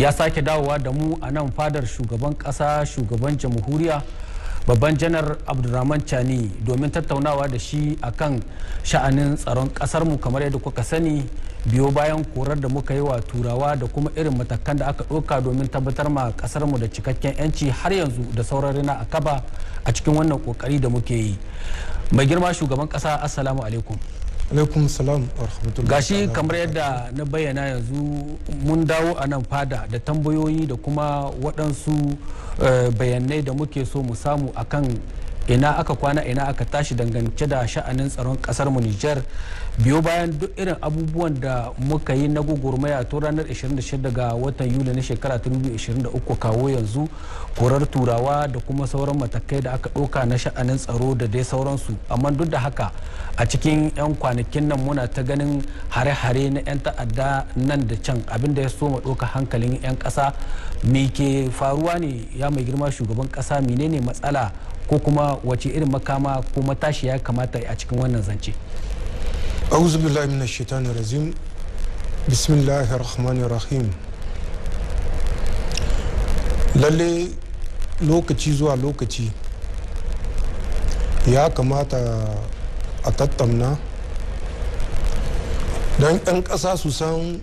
Ya sake dawowa da mu a nan fadar shugaban ƙasa, shugaban jamhuriya, babban Janar Abdulrahman Chani, domin tattaunawa da shi akan sha'anin tsaron ƙasarmu. Kamar yadda kuka sani, biyo bayan korar da muka yi wa Turawa da kuma irin matakan da aka ɗauka domin tabbatar ma ƙasarmu da cikakken 'yanci, har yanzu da sauran rina a kaba a cikin wannan ƙoƙari da muke yi. Mai girma shugaban ƙasa, assalamu alaikum. Alaikum salam wa rahmatullahi. Gashi kamar yadda na bayyana, yanzu mun dawo a nan fada da tambayoyi da kuma waɗansu bayanai da muke so mu samu akan ina aka kwana, ina aka tashi dangance da sha'anin tsaron kasar mu Nijar, biyo bayan duk irin abubuwan da muka yi na gugurmaya tun ranar 26 ga watan Yuli na shekara 2023 kawo yanzu, korar Turawa da kuma sauran matakai da aka ɗauka na sha'anin tsaro da dai sauransu. Amma duk da haka, a cikin 'yan kwanakin nan muna ta ganin hare-hare na 'yan ta'adda nan da can, abinda ya so ma ɗauka hankalin 'yan ƙasa. Me ke faruwa ne, ya mai girma shugaban ƙasa? Menene matsala, ko kuma wace irin makama ko matashi ya kamata a cikin wannan zance? A'udhu billahi minash shaitanir rajim. Bismillahir rahmanir rahim. Lalle, lokaci zuwa lokaci ya kamata a tattauna don 'yan ƙasa su san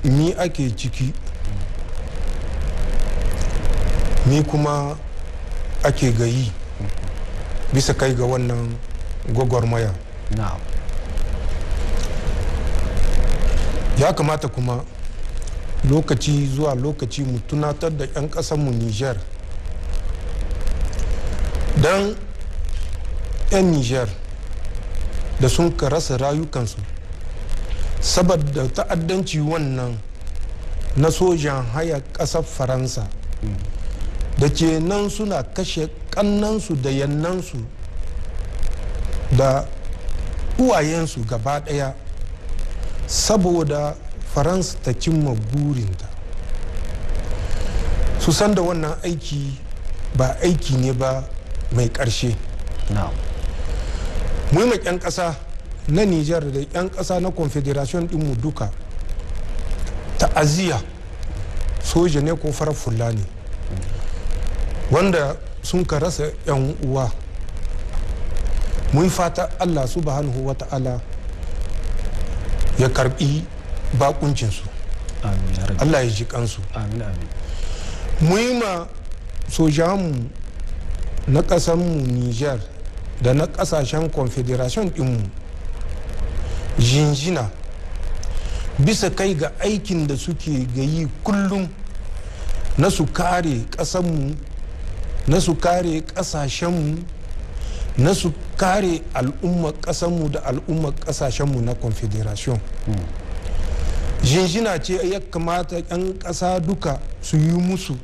mi ake ciki, mi kuma ake gayi bisa kai ga wannan gwagwarmaya. Ya kamata kuma lokaci zuwa lokaci mu tunatar da 'yan ƙasarmu Niger, don 'yan Niger da sun ka rasa rayukansu saboda ta'addanci wannan na sojan haya ƙasar Faransa da ke nan suna kashe kannansu da yannansu da uwayensu gaba ɗaya saboda Faransa ta cimma burinta, su san da wannan aiki ba aiki ne ba mai ƙarshe. Mu yi 'yan ƙasa na Nijar da 'yan ƙasa na Confederation ɗinmu duka ta'aziyya, soja ne ko farar fulla ne wanda sun ka rasa 'yan uwa. Mun fata Allah subhanahu wa ta'ala ya karbi bakuncinsu, Allah ya ji kansu. Mu yi ma sojanmu na ƙasanmu Niger da na ƙasashen Confederation ɗinmu jinjina bisa kai ga aikin da suke gayi kullum na su kare ƙasanmu, na su kare ƙasashenmu, na su kare al'ummar ƙasanmu da al'ummar ƙasashenmu na Confederation. Jinjina ce ya kamata 'yan ƙasa duka su yi musu,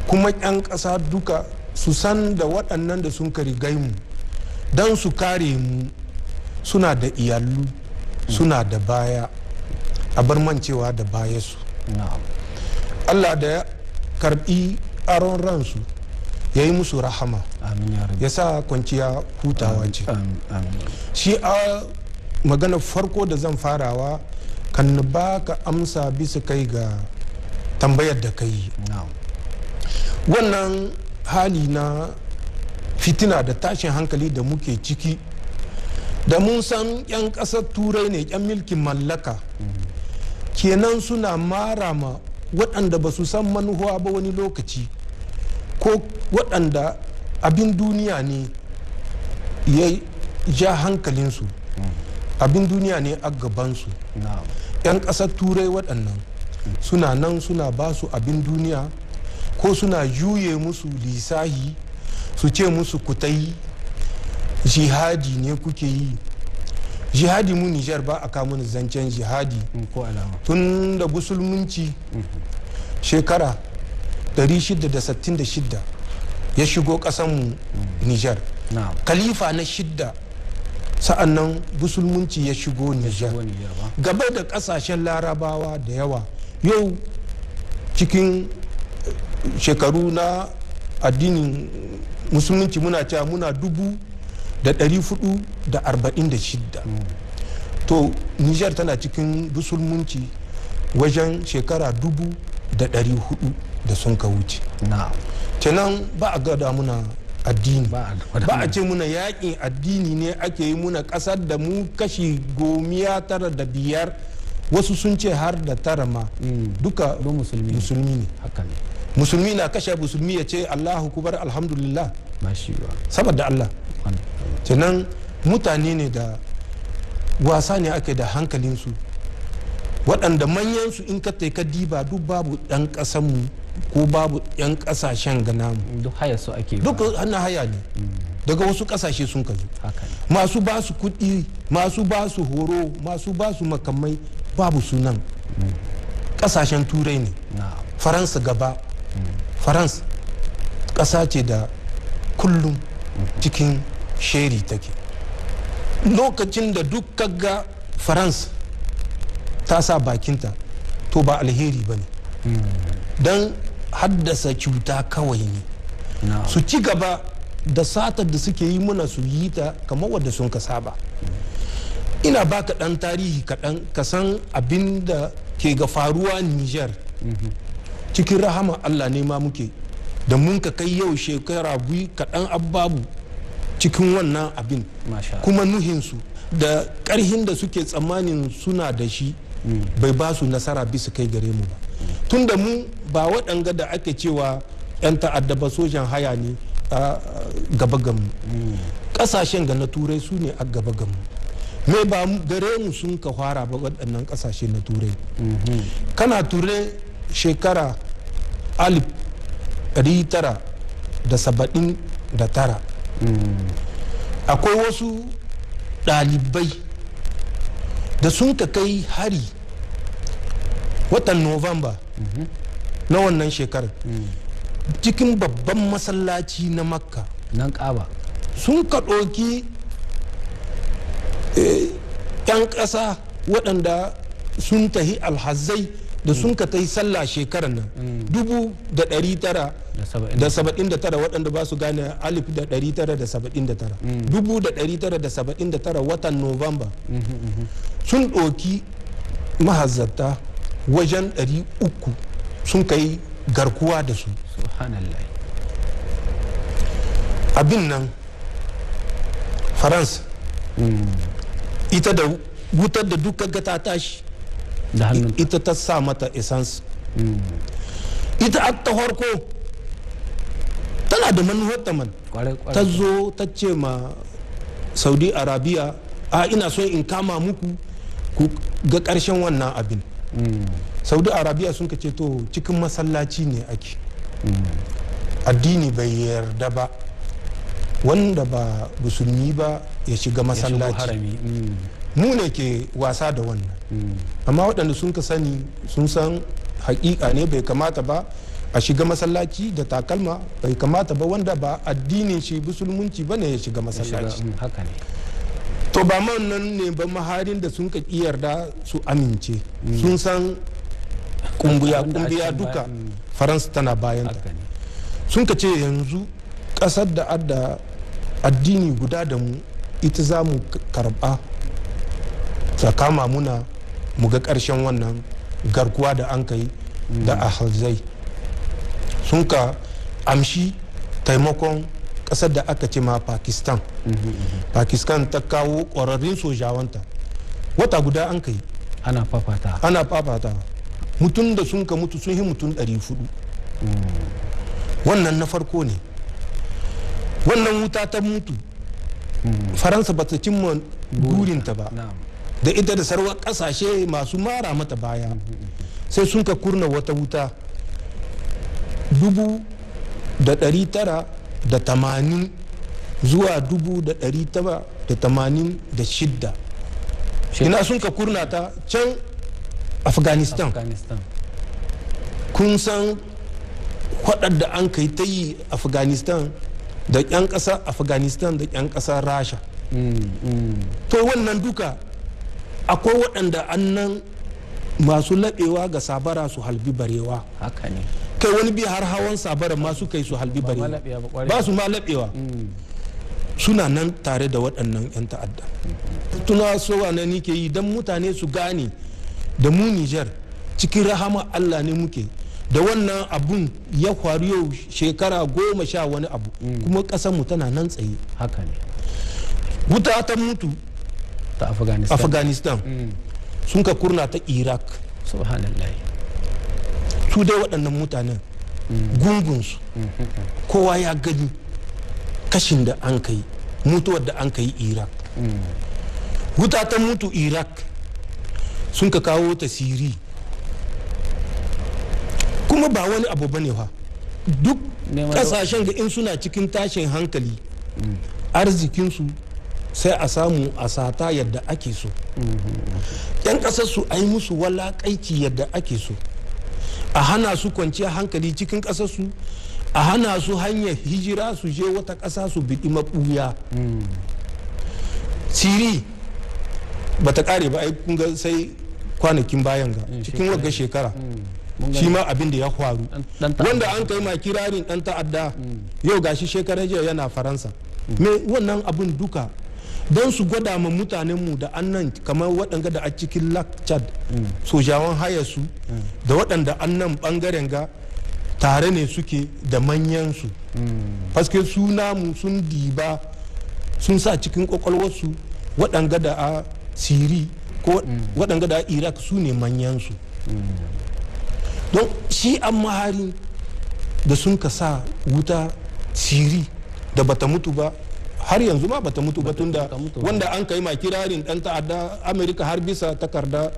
kuma 'yan ƙasa duka su san da waɗannan da sun rigai mu don su kare mu suna da iyalu, suna da baya, a bar mancewa da baya su. Allah da ya karbi aron ransu ya yi musu rahama, ya sa kwanciya hutawa ce. Shi a magana farko da zan farawa kan ba ka amsa bisa kai ga tambayar da ka yi. Wannan hali na fitina da tashin hankali da muke ciki, da mun san 'yan ƙasar Turai ne, 'yan milkin mallaka kenan, suna mara ma waɗanda ba su san manuwa ba wani lokaci, ko waɗanda abin duniya ne ya ja hankalinsu, abin duniya ne a gabansu. 'Yan ƙasar Turai waɗannan suna nan suna ba su abin duniya, ko suna juye musu lisahi, su ce musu kutai jihadi ne kuke yi. Jihadi, mu Nijar ba a kawo zancen jihadi. Tun da musulunci shekara 666 ya shigo kasanmu Nijar, khalifa na shidda, sa'annan musulunci ya shigo Nijar gaba da kasashen Larabawa da yawa. Yau cikin shekaru na addinin musulunci muna cewa muna 446. To, Niger tana cikin musulunci wajen shekara dubu 1400 da sun ka wuce. Kenan ba a gada muna addini, ba a ce muna yakin addini ne ake yi muna kasar da mu kashi 95, wasu sun ce har da 9 ma, duka musulmi ne. Musulmi na kashe musulmi ya ce Allahu kubar alhamdulillah, saboda Allah. Kenan mutane ne da wasa ne ake da hankalinsu, waɗanda manyansu in ka ka diba duk babu ɗan ƙasanmu ko babu 'yan ƙasashen ga namu, duk haya su ake, duk ana haya ne daga wasu ƙasashe sun ka zo. Masu ba su kuɗi, masu ba su horo, masu ba su makamai babu sunan ƙasashen turai ne. Faransa gaba, Faransa ƙasa ce da kullum cikin sheri take. Lokacin da duk kaga Faransa ta sa bakinta, to ba alheri ba ne, don haddasa cuta kawai ne. Su ci gaba da satar da suke yi muna, su yi ta kamar wadda sun ka saba. Ina baka ɗan tarihi kaɗan ka san abin da ke ga faruwa Niger. Cikin rahama Allah ne ma muke da mun ka kai yau shekara 2 kaɗan ababu cikin wannan abin. Kuma nuhinsu da ƙarhin da suke tsammanin suna da shi bai ba su nasara bisa kai gare mu ba. Tunda mu ba waɗanga da ake cewa 'yan ta'adda ba, sojan haya ne a gaba gamu. Ƙasashen ga na turai su ne a gaba gamu. Me ba gare mu sun ka fara ba waɗannan ƙasashe na turai. Kana turai shekara 1979, akwai wasu ɗalibai da sun ka kai hari watan Novamba na wannan shekarar cikin babban masallaci na Makka nan Kaba, sun ka ɗauki 'yan ƙasa waɗanda sun tahi alhazai da sun ka tahi sallah shekarar nan 1979, waɗanda ba su gane 1979, 1979 watan Novamba, sun ɗauki mahazzata wajen 300 sun kai garkuwa da su. Abin nan Faransa ita da wutar da duka ga ta tashi ita ta sa mata essence. Ita ta farko tana da manuwar man ta zo ta ce ma Saudi Arabia, a ina so in kama muku ku ga ƙarshen wannan abin. Saudi Arabia sun ce to cikin masallaci ne ake, addini bai yarda ba wanda ba musulmi ba ya shiga masallaci. Mu ne ke wasa da wannan, amma waɗanda sun ka sani sun san hakika ne bai kamata ba a shiga masallaci da takalma, bai kamata ba wanda ba addinin shi musulunci ba ne ya shiga masallaci. To ba man nan ne ba maharin da sun ka yarda su amince, sun san kumbuya kumbuya duka Faransa tana bayanta. Sun ka ce yanzu ƙasar da adda addini guda da mu ita za mu karɓa ta kama muna mu ga ƙarshen wannan garkuwa da an kai da ahalzai. Sun ka amshi taimakon ƙasar da aka ce ma Pakistan. Pakistan ta kawo ƙwararrun sojawanta, wata guda an kai ana fafata, ana fafata. Mutum da sun ka mutu sun yi mutum 400. Wannan na farko ne. Wannan wuta ta mutu, Faransa ba ta cimma burinta ba da ita da sarwar kasashe masu mara mata baya. Sai sun ka kurna wata wuta 1980 zuwa 1986. Ina sun ka kurna ta can Afghanistan. Kun san da an kai ta yi Afghanistan da 'yan ƙasa Afghanistan da 'yan ƙasa Rasha. To wannan duka akwai waɗanda annan masu laɓewa ga sabara su halbi barewa. Kai wani bi har hawan sabara masu kai su halbi barewa, ba su ma laɓewa, suna nan tare da waɗannan 'yan ta'adda. Tuna sowa na nike yi don mutane su gane da mu Niger cikin rahama Allah ne muke. Da wannan abun ya faru yau shekara 10 wani abu, kuma ƙasarmu tana nan tsaye. Haka ne. Wuta ta mutu ta Afghanistan, Afghanistan, sun ka kurna ta Iraq. Subhanallah. Su dai waɗannan mutanen, gungunsu, kowa ya gani kashin da an kai, mutuwar da an kai Iraq. Wuta ta mutu Iraq, sun ka kawo ta Siri. Kuma ba wani abu bane fa, duk kasashen ga in suna cikin tashin hankali, arzikinsu sai a samu a sata yadda ake so, yan kasarsu a yi musu walakaici yadda ake so, a hana su kwanciya hankali cikin kasarsu, a hana su hanyar hijira su je wata ƙasa su biɗi maɓuya. Siri ba ta ƙare ba ai, kun ga sai kwanakin bayan ga cikin wagga shekara shi ma abin da ya faru, wanda an kai ma kirarin dan ta'adda, yau gashi shekarar jiya yana Faransa. Me wannan abin duka don su gwada ma mutanenmu da annan kamar waɗanga da a cikin Lake Chad, sojawan haya su da waɗanda annan ɓangaren ga tare ne suke da manyansu, paske su namu sun diba sun sa cikin kwakwalwarsu waɗanga da a Siri ko waɗanga da a Iraq su ne manyansu. Don shi an mahari da sun ka sa wuta Siri da bata mutu ba, har yanzu ma bata mutu ba, tunda wanda an kai ma kirarin dan ta'adda Amerika har bisa takarda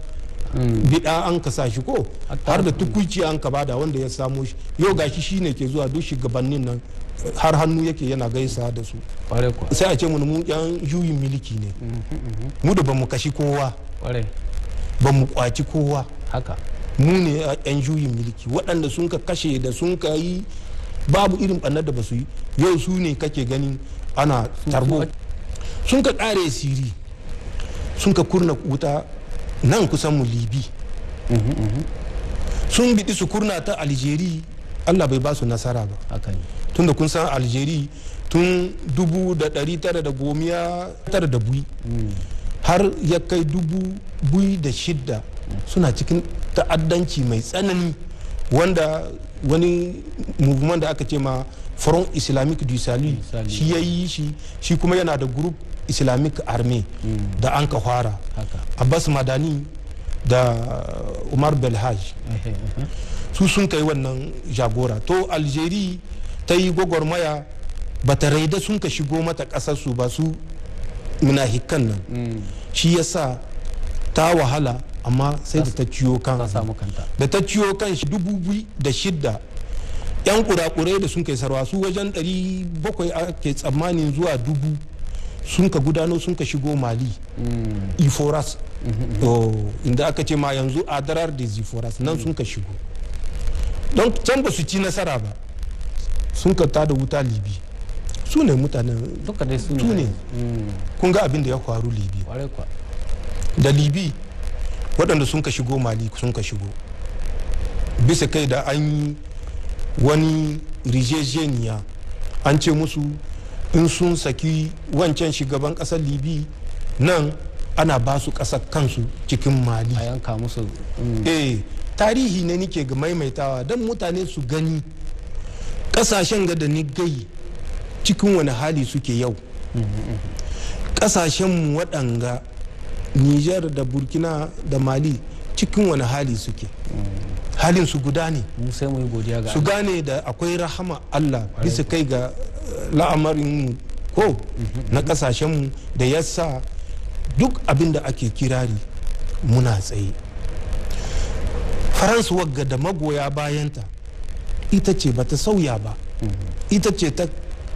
bida an ka sa shi ko har da tukuici an ka bada wanda ya samo shi, yau gashi shine ke zuwa duk shugabannin nan har hannu yake yana gaisa da su. Sai a ce mu mu yan juyin miliki ne, mu da bamu kashi kowa, bamu kwaci kowa, haka mu ne yan juyin miliki. Waɗanda sun ka kashe da sun ka yi babu irin ɓannar da ba su yi, yau su ne kake ganin ana tarbo. Sun ka ƙare Siri, sun ka kurna wuta nan kusan mu Libi, sun biɗi su kurna ta Algeria, Allah bai ba su nasara ba. Tunda kun san Algeria tun 1992 har ya kai 2006 suna cikin ta'addanci mai tsanani, wanda wani movement da aka ce ma Front Islamic du Salut shi ya yi shi, shi kuma yana da group Islamic Army da an ka fara, Abbas Madani da Umar Belhaj, su sun kai wannan jagora. To Algeria ta yi gwagwarmaya, ba ta raida sun ka shigo mata kasarsu ba su munahikan nan, shi yasa ta wahala, amma sai da ta ciyo kan, da ta ciyo kan shi 2006, yan kurakurai da sun kai sarwa su wajen 700 ake tsammanin zuwa 1000 sun ka gudano sun ka shigo Mali, Iforas, inda aka ce ma yanzu Adarar da Iforas nan sun ka shigo. Don can ba su ci nasara ba, sun ka tada wuta Libi. Su ne mutanen su ne. Kun ga abin da ya faru Libi da Libi, waɗanda sun ka shigo Mali sun ka shigo bisa kai da an yi wani rijejeniya, an ce musu in sun saki wancan shugaban ƙasar Libi nan ana ba su ƙasar kansu cikin Mali, a yanka musu. Eh, tarihi ne nike ga maimaitawa don mutane su gani ƙasashen ga da ni gai cikin wani hali suke yau. Ƙasashenmu waɗanga Niger da Burkina da Mali cikin wani hali suke, halin su guda ne. Sai mu yi godiya ga su gane da akwai rahama Allah bisa kai ga la'amarin ko na kasashenmu da yasa duk abin da ake kirari muna tsaye. Faransa wagga da magoya bayanta ita ce bata sauya ba, ita ce ta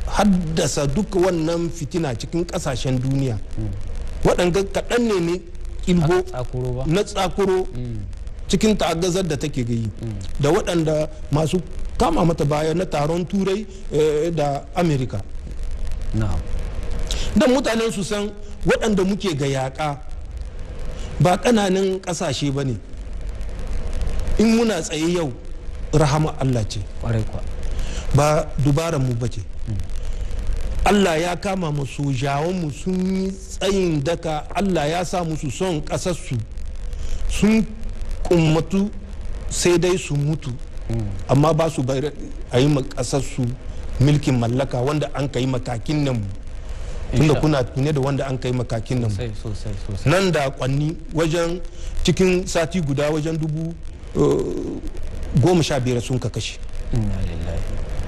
haddasa duk wannan fitina cikin kasashen duniya. Waɗanda kaɗan ne ne ilgo na tsakuro cikin ta'aggazar da take gayi da waɗanda masu kama mata baya na taron Turai da Amerika. Don mutanen su san waɗanda muke ga yaƙa ba ƙananan ƙasashe ba ne. In muna tsaye yau rahama Allah ce, ba dubaran mu ba ce. Allah ya kama mu, sojawanmu sun yi tsayin daka, Allah ya sa musu son ƙasarsu, sun kummatu sai dai su mutu. Amma ba su bari a yi kasarsu milkin mallaka wanda an ka yi makakin nan, tunda kuna tune da wanda an ka yi makakin nan nan da kwanni wajen cikin sati guda wajen 15,000 sun ka kashe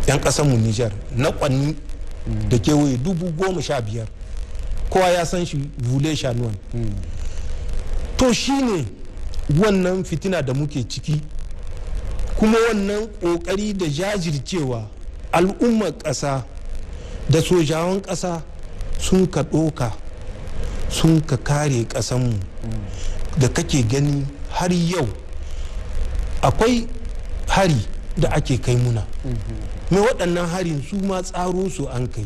yan kasanmu Nijar na kwanni da kewaye 15,000. Kowa ya san shi vule shanuwan. To shine wannan fitina da muke ciki, kuma wannan kokari da jajircewa al'ummar ƙasa da sojawan ƙasa sun ka ɗoka sun ka kare ƙasanmu da kake gani har yau akwai hari da ake kai muna. Mai waɗannan harin su ma tsaro su an kai.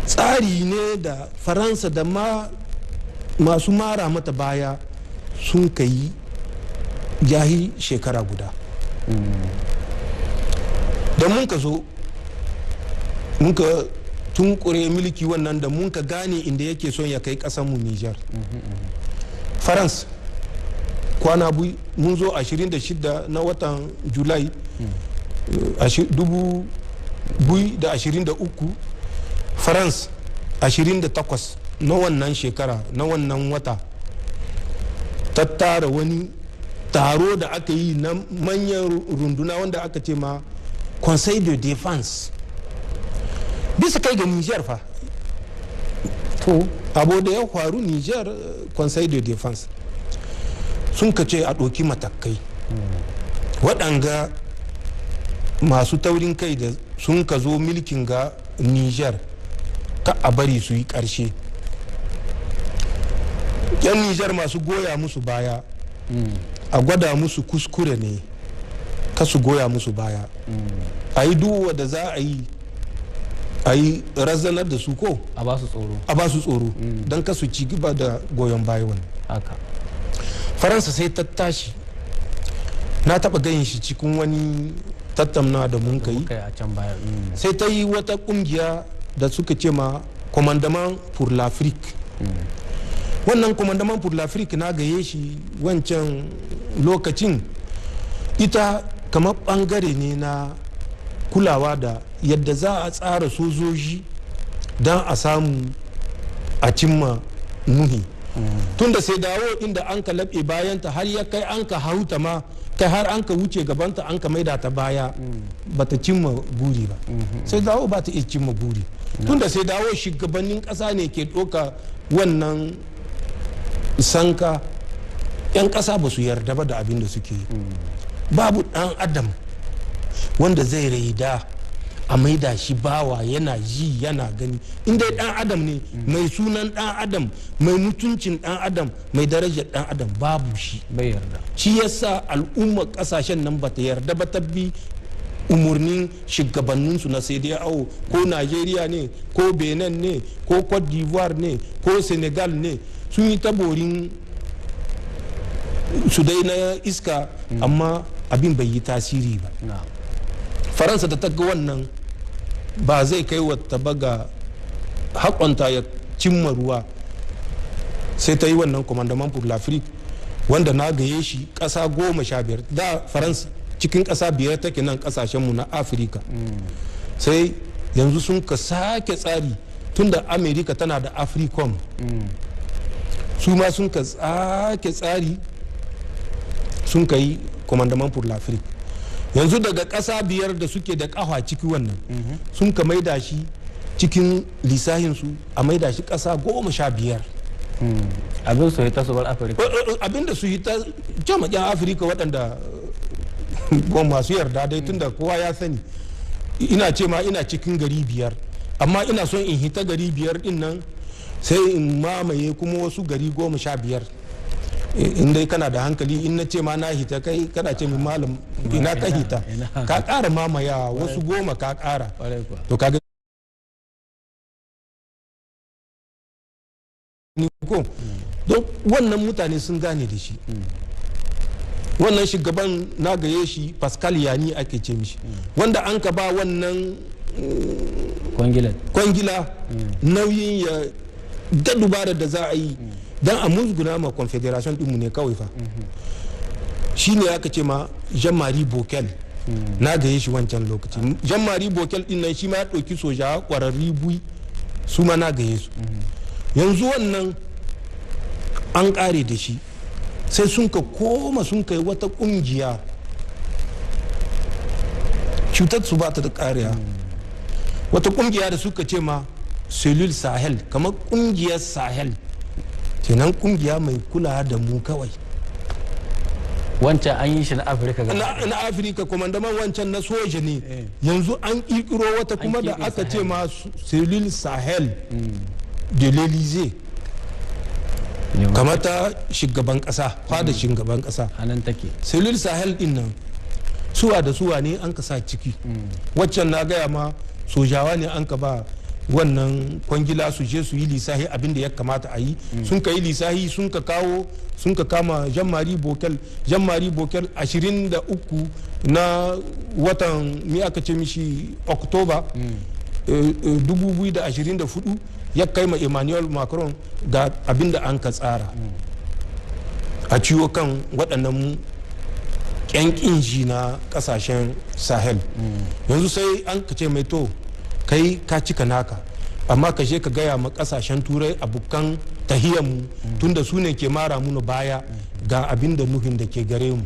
Tsari ne da Faransa da ma masu mara mata baya sun kai jahi shekara guda. Da mun ka zo mun ka tunkure mulki wannan da mun ka gane inda yake son ya kai kasanmu Nijar. Faransa kwana mun zo 26 na watan Julai 2023, Faransa 28 na wannan shekara na wannan wata tattara wani taro da aka yi na manyan runduna wanda aka ce ma Conseil de Défense bisa kai ga Niger fa. To abu da ya faru Niger, Conseil de Défense sun ka ce a ɗauki matakai waɗanga masu taurin kai da sun ka zo milkin ga Niger ka a bari su yi ƙarshe. Yan Niger masu goya musu baya a gwada musu kuskure ne ka su goya musu baya. A yi duwa da za a yi a yi razanar da su ko a ba su tsoro, a ba su tsoro don ka su ci gaba da goyon baya wani. Faransa sai ta tashi, na taba ganin shi cikin wani tattauna da mun kai sai ta yi wata kungiya da suka ce ma Commandement pour l'Afrique. Wannan Commandement pour l'Afrique na gaye shi wancan lokacin, ita kamar bangare ne na kulawa da yadda za a tsara sojoji don a samu a cimma nuhi. Tunda sai dawo inda an ka laɓe bayanta har ya kai an ka hauta ma kai har an ka wuce gabanta an ka maida ta baya, bata cimma buri ba. Sai dawo ba ta iya cimma buri tunda sai dawo shugabannin ƙasa ne ke ɗoka wannan sanka. 'Yan ƙasa ba su yarda ba da abin da suke yi. Babu ɗan adam wanda zai raida a maida shi bawa yana ji yana gani. In dai ɗan adam ne mai sunan ɗan adam, mai mutuncin ɗan adam, mai darajar ɗan adam, babu shi. Bai yarda. Shi yasa al'ummar ƙasashen nan bata yarda ba ta bi umarnin shugabanninsu na CEDEAO, ko Nigeria ne, ko Benin ne, ko Cote d'Ivoire ne, ko Senegal ne. Sun yi taborin su dai na iska, amma abin bai yi tasiri ba. Faransa da ta ga wannan ba zai kai wa tabaga haƙonta ya cimma ruwa, sai ta yi wannan Commandement pour l'Afrique wanda na gaye shi ƙasa 15. Da Faransa cikin ƙasa 5 take nan ƙasashenmu na Afirka. Sai yanzu sun ka sake tsari, tunda Amerika tana da Africom, su ma sun ka sake tsari sun ka yi Commandement pour l'Afrique. Yanzu daga ƙasa 5 da suke da ƙafa ciki wannan sun ka maida shi cikin lissahinsu a maida shi ƙasa 15. Abin su hita su bar Afirka. Abin da su hita jama'in Afirka waɗanda masu yarda dai, tunda kowa ya sani ina ce ma ina cikin gari 5, amma ina son in hita gari 5 din nan sai in mamaye kuma wasu gari 15. In dai kana da hankali, in na ce ma na hita, kai kana ce min malam ina ka hita, ka ƙara mamaya wasu 10 ka ƙara. To ka gani ko don wannan mutane sun gane da shi. Wannan shugaban na gaye shi Pascal Yani ake ce mishi, wanda an ka ba wannan kwangila nauyin ya ga dubara da za a yi don a musguna ma confederation dinmu ne kawai fa. Shi ne aka ce ma Jean-Marie Bokel. Na gaye shi wancan lokaci. Jean-Marie Bokel din nan shi ma ya ɗauki soja ƙwararri bui, su ma na gaye su. Yanzu wannan an ƙare da shi, sai sun ka koma sun kai wata ƙungiya. Cutar su ba ta da ƙariya. Wata ƙungiya da suka ce ma Cellule Sahel, kamar ƙungiyar Sahel kenan, ƙungiya mai kula da mu kawai. Wancan an yi shi na Afirka gaba. Na Afirka, commandement wancan na soja ne. Yanzu an kirkiro wata kuma da kirkiro aka ce Sahel. Ma Cellule Sahel de l'Élysée, kamar ta shugaban kasa, fada shugaban kasa. A nan take. Cellule Sahel din nan, suwa da suwa ne an ka sa ciki? Waccan na gaya ma, sojawa ne an ka ba wannan kwangila su je su yi lisahi abin da ya kamata a yi. Sun ka yi lisahi, sun ka kawo, sun ka kama Jean-Marie Bokel. Jean-Marie Bokel, 23 na watan mi aka ce mishi, Oktoba 2024, ya kai ma Emmanuel Macron ga abin da an ka tsara a ciwo kan waɗannan ƙyanƙin ji na ƙasashen Sahel. Yanzu sai an ka ce mai, to, kai ka cika naka, amma ka je ka gaya ma ƙasashen Turai, abokan tahiyanmu, tunda su ne ke mara muna baya, ga abin da nuhin da ke gare mu,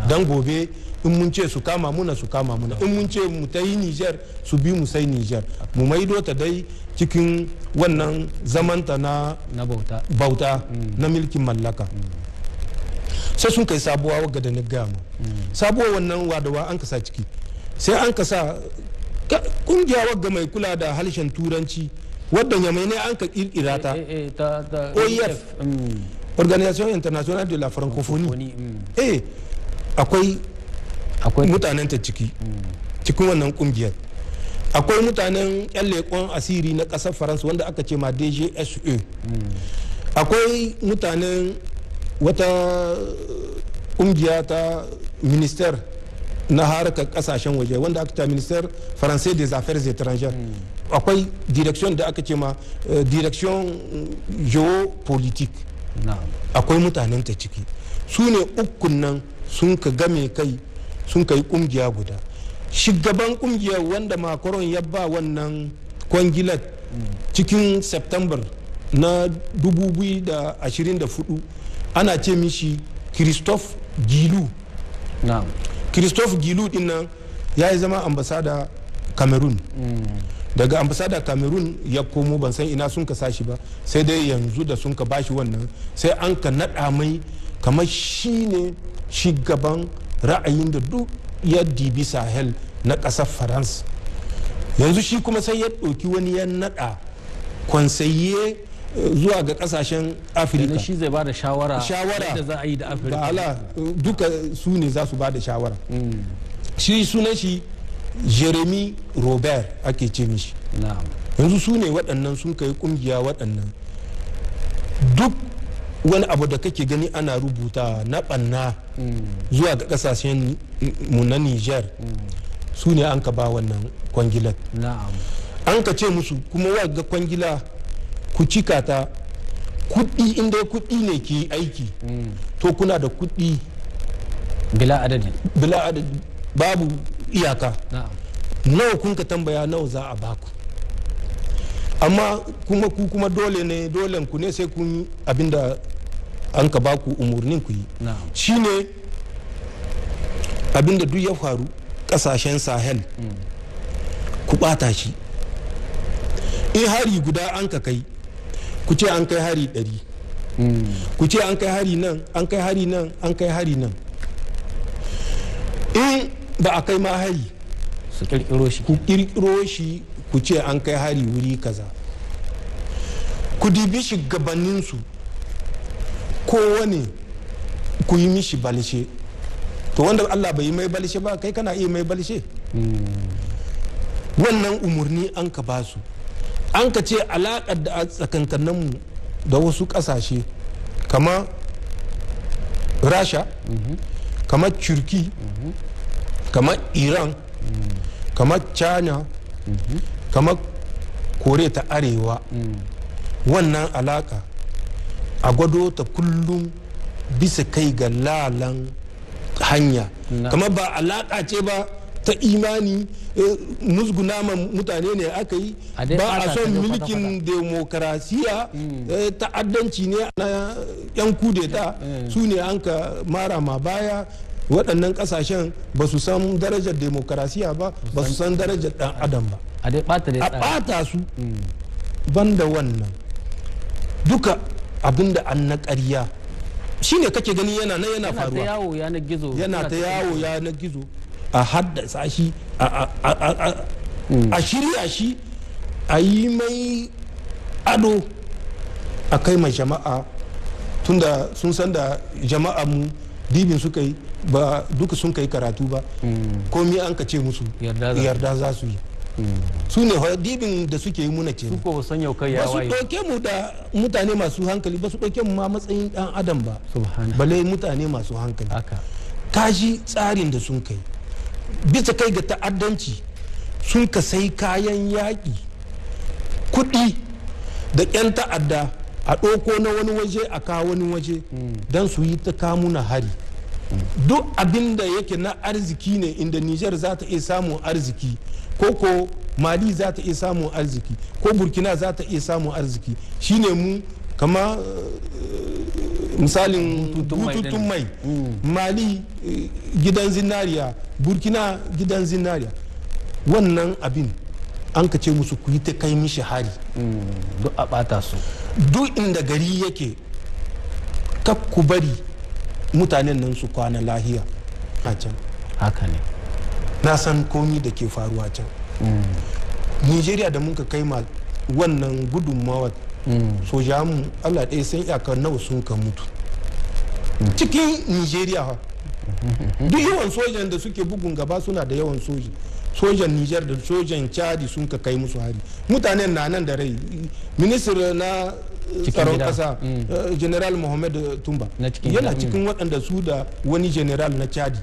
don gobe in mun ce su kama muna, su kama muna, in mun ce mu ta yi Niger, su bi mu, sai Niger mu maido ta dai cikin wannan zamanta na na bauta. Bauta na milkin mallaka. Sai sun kai sabuwa wagga da na gaya ma. Sabuwa wannan, wadawa an kasa ciki? Sai an kasa kungiya wagga mai kula da harshen Turanci, wadda Nyamai ne an ka kirkira ta. Ta OIF. Organisation Internationale de la Francophonie. Wani, Akwai akwai mutanen ta ciki. Cikin wannan kungiyar akwai mutanen yan leƙon asiri na ƙasar Faransa wanda aka ce ma DGSE. Akwai mutanen wata kungiya ta ministère na harkar kasashen waje wanda aka ce ministère français des Affaires étrangères. Akwai direction da aka ce ma direction géopolitique. Akwai mutanen ta ciki. Su ne ukun nan sun ka game kai, sun ka yi kungiya guda. Shugaban kungiyar, wanda Macron ya ba wannan kwangilar cikin September na 2024, ana ce mishi Christophe Guilhou. Christophe Guilhou din nan ya yi zama ambasada Cameroon. Daga ambasada Cameroon ya komo, ban san ina sun ka sashi ba, sai dai yanzu da sun ka bashi wannan, sai an ka naɗa mai kamar shi ne shugaban ra'ayin da duk ya dibi Sahel na ƙasar Faransa. Yanzu shi kuma sai ya ɗauki wani ya naɗa conseiller zuwa ga ƙasashen Afirka. Kenan shi zai ba da shawara Shawara. yadda za a yi da Afirka. Ala duka su ne za su ba da shawara. Shi sunan shi Jeremy Robert ake ce mishi. Yanzu su ne waɗannan sun kai kungiya. Waɗannan duk wani abu da kake gani ana rubuta na ɓanna zuwa ga ƙasashen mu na Niger, su ne an ka ba wannan kwangilar. An ka ce musu kuma, ga kwangila ku cika ta, kuɗi, inda kuɗi ne ke aiki, to kuna da kuɗi bila adadin. Bila adadi, babu iyaka. Nawa kun ka tambaya, nawa za a baku, amma kuma ku kuma dole ne, dole ku ne sai kun yi abinda an ka baku umarnin ku yi. Shine abinda duk ya faru kasashen Sahel, ku bata shi. In hari guda an ka kai, ku ce an kai hari 100. Ku ce an kai hari nan, an kai hari nan, an kai hari nan. In ba a kai ma hari, su kirkiro shi. Ku kirkiro shi, ku ce an kai hari wuri kaza. Ku dibi shugabanninsu kowane, ku yi mishi balishe. To, wanda Allah bai yi mai balishe ba, kai kana iya mai balishe? Wannan umarni an ka basu. An ka ce alaƙar da a tsakankaninmu da wasu ƙasashe kama Rasha, kamar Turki, kamar Iran, kamar China, kamar Koriya ta Arewa, wannan alaka a gwado ta kullum bisa kai ga lalan hanya. Kamar ba alaka ce ba ta imani, musguna ma mutane ne aka yi, ba a son mulkin demokarasiya, ta'addanci ne na yan kudeta, su ne an ka mara ma baya. Waɗannan ƙasashen ba su san darajar demokarasiya ba, ba su san darajar ɗan adam ba, a ɓata su. Banda wannan duka abinda an na ƙarya shine kake gani yana nan yana faruwa, yana ta yawo yanar gizo, a haddasa shi, a shirya shi, a yi mai ado, a kai ma jama'a, tunda sun san da jama'a mu dibin suka yi ba duka sun kai karatu ba, komi an ka ce musu yarda za su yi. Su ne dibin da suke yi muna ce ba su ɗauke mu da mutane masu hankali ba, su ɗauke mu ma matsayin ɗan adam ba, bale mutane masu hankali. Kaji tsarin da sun kai bisa kai ga ta'addanci, sun ka sai kayan yaƙi, kuɗi da 'yan ta'adda, a ɗauko na wani waje a kawo wani waje don su yi ta kamuna hari. Duk abin da yake na arziki ne, inda Niger za ta iya samun arziki, ko Mali za ta iya samun arziki, ko Burkina za ta iya samun arziki, shine mu kama misalin bututun mai, Mali gidan zinariya, Burkina gidan zinariya. Wannan abin an ka ce musu ku yi ta kai mishi hari, duk a bata su. Duk inda gari yake kak ku bari mutanen nan su kwana lahiya a can. Haka ne, na san komi da ke faruwa can. Nigeria da muka kai ma wannan gudunmawa, soja mu Allah ɗaya san iyakar nawa sun ka mutu cikin Nigeria. Ha, duk yawan sojan da suke bugun gaba suna da yawan soji, sojan Niger da sojan Chadi sun ka kai musu hari. Mutanen na nan da rai. Minister na tsaron kasa, General Mohammed Tumba, yana cikin waɗanda su da wani general na Chadi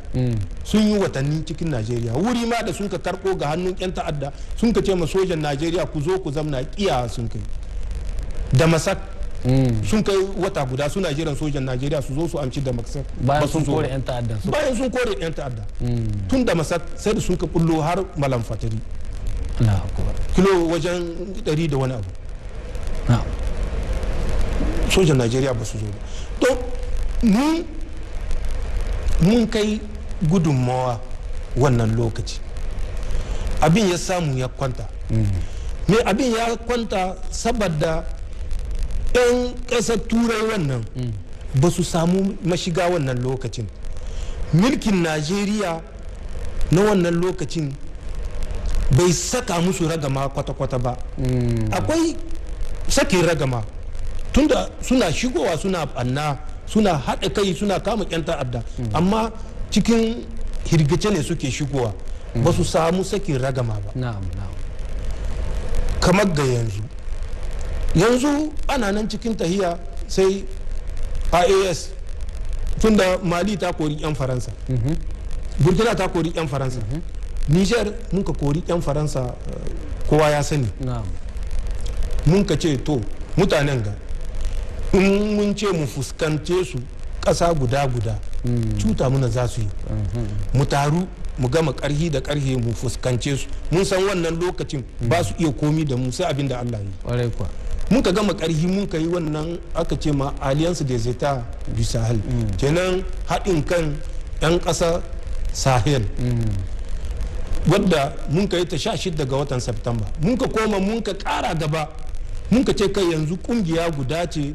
sun yi watanni cikin Najeriya. Wuri ma da sun ka karɓo ga hannun 'yan ta'adda, sun ka ce ma sojan Najeriya ku zo ku zamna, kiya sun kai. Da Masak sun kai wata guda suna jiran sojan Najeriya su zo su amci da Masak. Bayan sun kore 'yan ta'adda. Bayan sun kore 'yan ta'adda tun da Masak sai da sun ka bullo har Malam Fatari, kilo wajen 100 da wani abu, sojan Najeriya ba su zo ba. To mu mun kai gudunmawa wannan lokaci, abin ya samu ya kwanta. Me abin ya kwanta saboda 'yan ƙasar Turai wannan ba su samu mashiga wannan lokacin. Milkin Najeriya na wannan lokacin bai saka musu ragama kwata-kwata ba. Akwai sakin ragama tunda suna shigowa, suna ɓanna, suna haɗa kai, suna kama 'yan ta'adda, amma cikin hirgice ne suke shigowa, ba su samu sakin ragama ba kamar ga yanzu. Yanzu ana nan cikin tahiya sai IAS, tunda Mali ta kori 'yan Faransa, Burkina ta kori 'yan Faransa, Niger mun ka kori 'yan Faransa, kowa ya sani. Mun ka ce to mutanen ga in mun ce mu fuskance su ƙasa guda guda, cuta muna za su yi. Mu taru mu gama karhi da karhe mu fuskance su. Mun san wannan lokacin ba su iya komi da mu sai abin da Allah yi. Mun ka gama karhi, mun ka yi wannan aka ce ma Alliance des États du Sahel, kenan haɗin kan 'yan ƙasa Sahel, wadda mun ka yi ta 16 ga watan September. Mun ka koma mun ka ƙara gaba, mun ka ce kai yanzu kungiya guda ce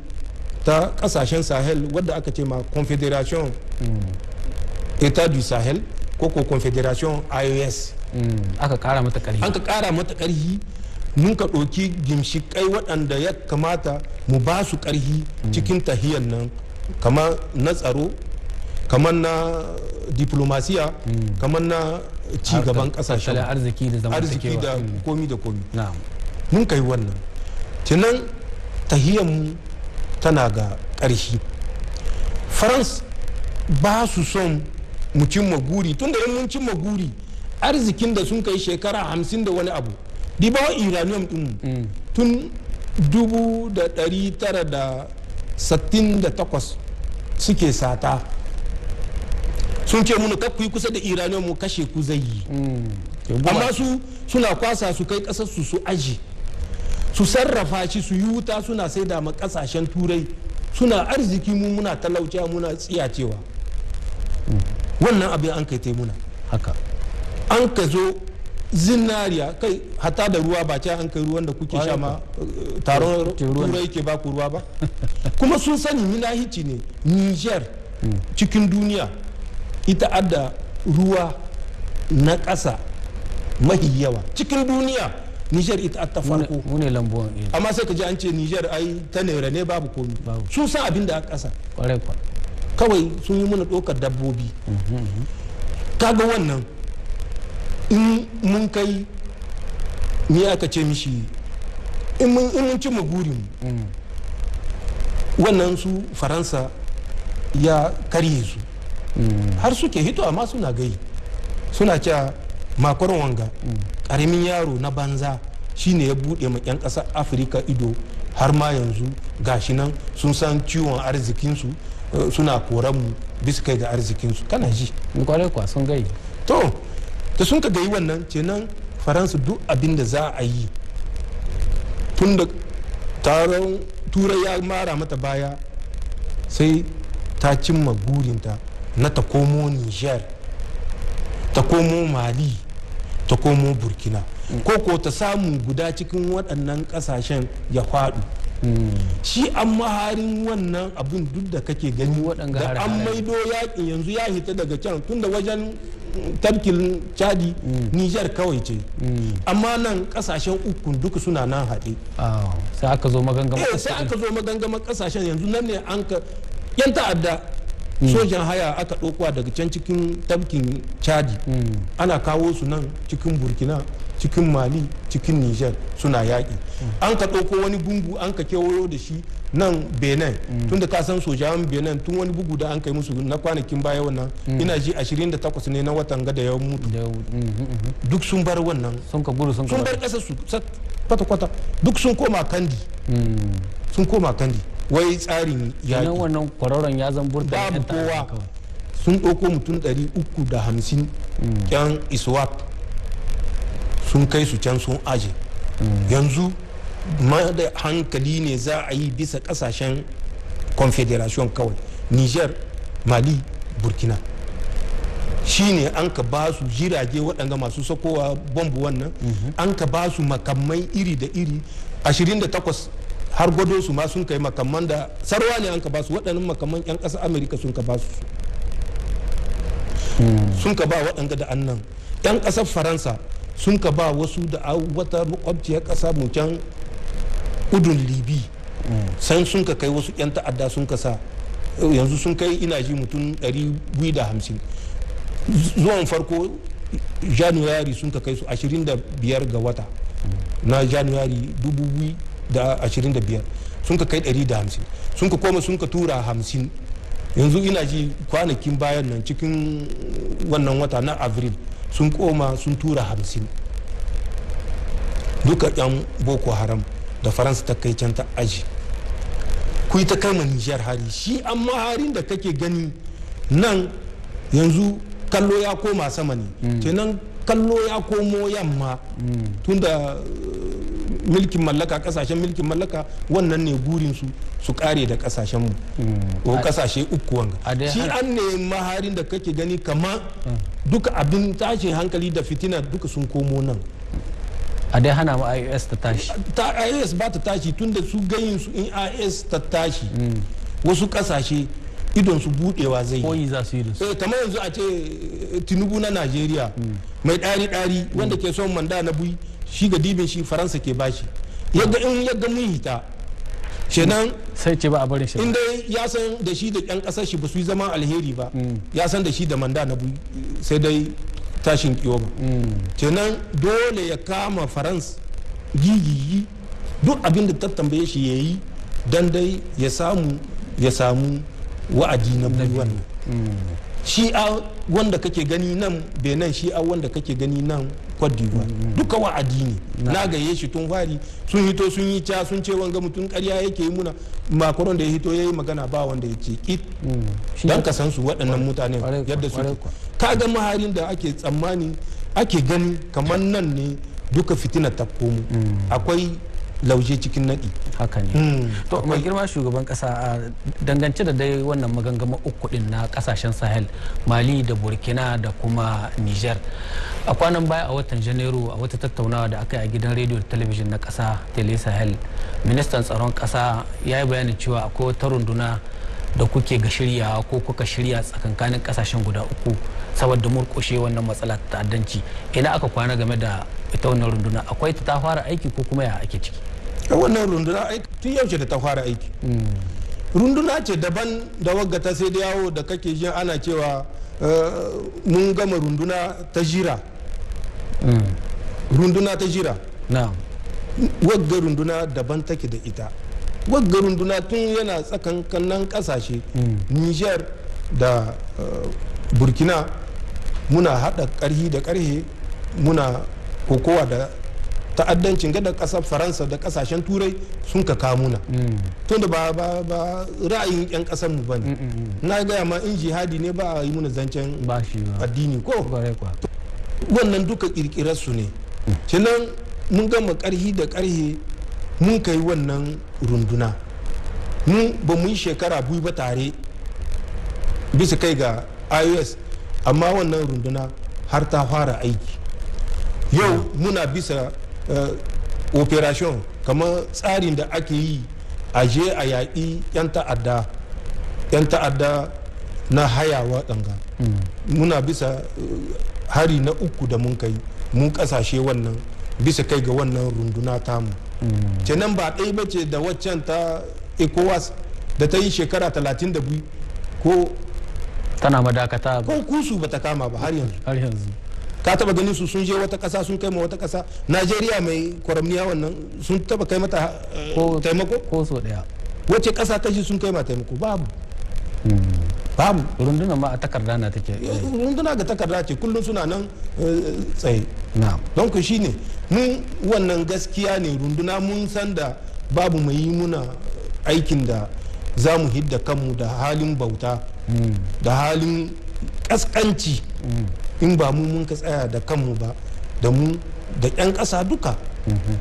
ta kasashen Sahel, wadda aka ce ma Confederation État du Sahel ko Confederation IOS. Aka kara mata karhi. An ka kara mata karhi. Mun ka ɗauki gimshikai waɗanda ya kamata mu ba su karhi cikin tahiyan nan, kamar na tsaro, kamar na diplomasiya, kamar na ci gaban kasashen arziki da arziki da komi da komi. Mun kai wannan tunan tahiyanmu tana ga ƙarshi. France ba su son mu cimma guri, tunda in mun cimma guri, arzikin da sun kai shekara 50 da wani abu, dibawa uranium ɗinmu tun 1968 suke sata, Sun ce muna kar ku yi kusa da Iranian, mu kashe ku zai yi. Amma su suna kwasa su kai kasar su, su aji, su sarrafa shi, su yi wuta, suna saida ma kasashen Turai, suna arziki. Mu muna talauciya, muna tsiyacewa. Wannan abin an kai muna. Haka. An ka zo zinariya, kai hata da ruwa, ba ce an kai ruwan da kuke sha ma, taron Turai ke ba ku ruwa ba. Kuma sun sani minahici ne. Niger cikin duniya ita adda ruwa na ƙasa mahi yawa cikin duniya. Niger ita ta farko. Mu ne lambuwan. Amma sai ka ji an ce Niger ai ta nera ne, babu komi. Sun san abin da a ƙasa. Kawai sun yi muna ɗaukar dabbobi. Kaga wannan, in mun kai ni aka ce mishi, in mun ci gurin wannan, su Faransa ya karye su har suke hito, amma suna gai suna cewa Macron wanga karamin yaro na banza shine ya bude ma 'yan ƙasar Afirka ido, har ma yanzu gashi nan sun san ciwon arzikinsu, suna koran mu bisa kai ga arzikinsu. Kana ji? Kwarai kwa, sun gai. To, da sun ka gayi wannan, kenan Faransa duk abin da za a yi, tun da taron Turai ya mara mata baya, sai ta cimma gurinta na ta komo Niger, ta komo Mali, ta komo Burkina, ko ta samu guda cikin waɗannan ƙasashen ya faɗu. Shi an maharin wannan abin duk da kake gani da an maido yakin yanzu ya hita daga can, tunda wajen tafkin Chadi Niger kawai ce, amma nan kasashen uku duka suna nan haɗe. Sai aka zo magangama. Sai aka zo magangama kasashen. Yanzu nan ne an ka yan ta'adda, sojan haya aka ɗaukowa daga can cikin tafkin Chadi, ana kawo su nan cikin Burkina, cikin Mali, cikin Niger, suna yaƙi. An ka ɗauko wani gungu, an ka kewayo da shi nan Benin, tunda ka san sojawan Benin tun wani bugu da an kai musu na kwanakin baya wannan, ina ji 28 ne na watan gada ya mutu, duk sun bar wannan. Sun ka gudu. Sun bar ƙasar su kwata-kwata, duk sun koma Kandi, sun koma Kandi. Wai tsarin yaƙi wannan kwararon ya zan burta. Babu kowa. Sun ɗauko mutum 350 yan ISWAP, sun kai su can sun aje. Yanzu ma da hankali ne za a yi bisa kasashen Confederation kawai, Niger, Mali, Burkina. Shine an ka ba su jirage waɗanda masu sakowa bombu wannan, an ka ba su makamai iri da iri 28, har gwado su ma sun kai makamman da sarwa ne an ka ba su. Waɗannan makamman 'yan ƙasar Amerika sun ka ba su, sun ka ba waɗanda da annan 'yan ƙasar Faransa, sun ka ba wasu da wata makwabciyar ƙasa mu can udun Libi san, sun ka kai wasu 'yan ta'adda sun ka sa. Yanzu sun kai, ina ji, mutum 250. Zuwan farko January sun ka kai su, 25 ga wata na January 2025 sun ka kai 150. Sun ka koma sun ka tura 50. Yanzu ina ji kwanakin bayan nan cikin wannan wata na Avril sun koma sun tura 50, duka yan Boko Haram da Faransa ta kai can ta aji. Ku ta kai ma Nijar hari. Shi amma harin da kake gani nan yanzu, kallo ya koma sama ne, kenan kallo ya komo yamma, tunda milkin mallaka, kasashen milkin mallaka wannan ne gurinsu, su kare da kasashen mu ko kasashe uku wanga. Shi an ne maharin da kake gani kama duka abin tashin hankali da fitina duka sun komo nan. A dai hana ma IOS ta tashi. Ta IOS ba ta tashi, tunda su gayin su in IOS ta tashi, wasu kasashe idon su budewa zai koyi za su yi da su. Kamar yanzu a ce Tinubu na Najeriya mai ɗari ɗari wanda ke son mandat na bui, shi ga dibin shi Faransa ke bashi, yadda in yadda mun hita kenan. Sai ce ba a bari shi. In dai ya san da shi da yan kasar shi ba su yi zama alheri ba, ya san da shi da mandat na bui sai dai tashin kiyoma. Kenan dole ya kama Faransa gigigi, duk abin da ta tambaye shi ya yi, dan dai ya samu wa'adi na biyu. Wannan Shi a wanda kake gani nan Benin, shi a wanda kake gani nan Cote d'Ivoire, duka wa'adi ne. Na gaye shi tun fari, sun hito sun yi ca, sun ce wanga mutum karya yake yi muna. Macron da ya hito ya yi magana, ba wanda ya ce kit. Don ka san su waɗannan mutane yadda su ka ga maharin da ake tsammani ake gani kamar nan ne duka fitina ta komo, akwai lauje cikin naɗi. Haka ne. To, mai girma shugaban kasa, dangance da dai wannan magangama uku din na kasashen Sahel, Mali da Burkina da kuma Niger, a kwanan baya a watan Janairu, a wata tattaunawa da aka yi a gidan rediyo da talabijin na kasa, Tele Sahel, ministan tsaron kasa ya yi bayanin cewa akwai wata runduna da kuke ga shirya ko kuka shirya tsakankanin kasashen guda uku saboda murkushe wannan matsala ta ta'addanci. Ina aka kwana game da ita wannan runduna? Akwai ta fara aiki ko kuma ya ake ciki? Wannan runduna tun yaushe da ta fara aiki. Runduna ce daban da wagga ta sai da yawo da kake jin ana cewa mun gama runduna ta jira, runduna ta jira. Wagga runduna daban take da ita. Wagga runduna tun yana tsakankanin kasashe Niger da Burkina, muna hada karhi da karhe, muna kokowa da ta'addancin gada kasar Faransa da kasashen Turai sun ka kamuna, tunda ba ra'ayin yan kasar mu bane. Na gaya ma, in jihadi ne ba a yi muna zancen addini ko wannan, duka kirkirar su ne. Kenan mun gama karhi da karhe, mun kai wannan runduna. Mun ba mu yi shekara 2 ba tare bisa kai ga AES, amma wannan runduna har ta fara aiki. Yau muna bisa operation, kamar tsarin da ake yi a je a yaƙi 'yan ta'adda, 'yan ta'adda na hayawa ɗanga. Muna bisa hari na uku da mun kai mun ƙasashe wannan bisa kai ga wannan runduna tamu. Kenan ba ɗaya ba ce da waccan ta ECOWAS da ta yi shekara 32 ko tana madakata. Ko kusu ba ta kama ba har yanzu. Har yanzu. Ka taba ganin su sun je wata kasa sun kai ma wata kasa, Najeriya mai kwaramniya wannan, sun taba kai mata taimako? Ko so daya. Wace kasa ta ji sun kai ma taimako? Babu, babu. Runduna ma a takarda na take. Runduna ga takarda ce, kullum suna nan tsaye. Don ku shine mun wannan gaskiya ne. Runduna mun san da babu mai yi muna aikin da za mu hidda kanmu da halin bauta da halin kaskanci in ba mu mun ka tsaya da kanmu ba, da mu da 'yan ƙasa duka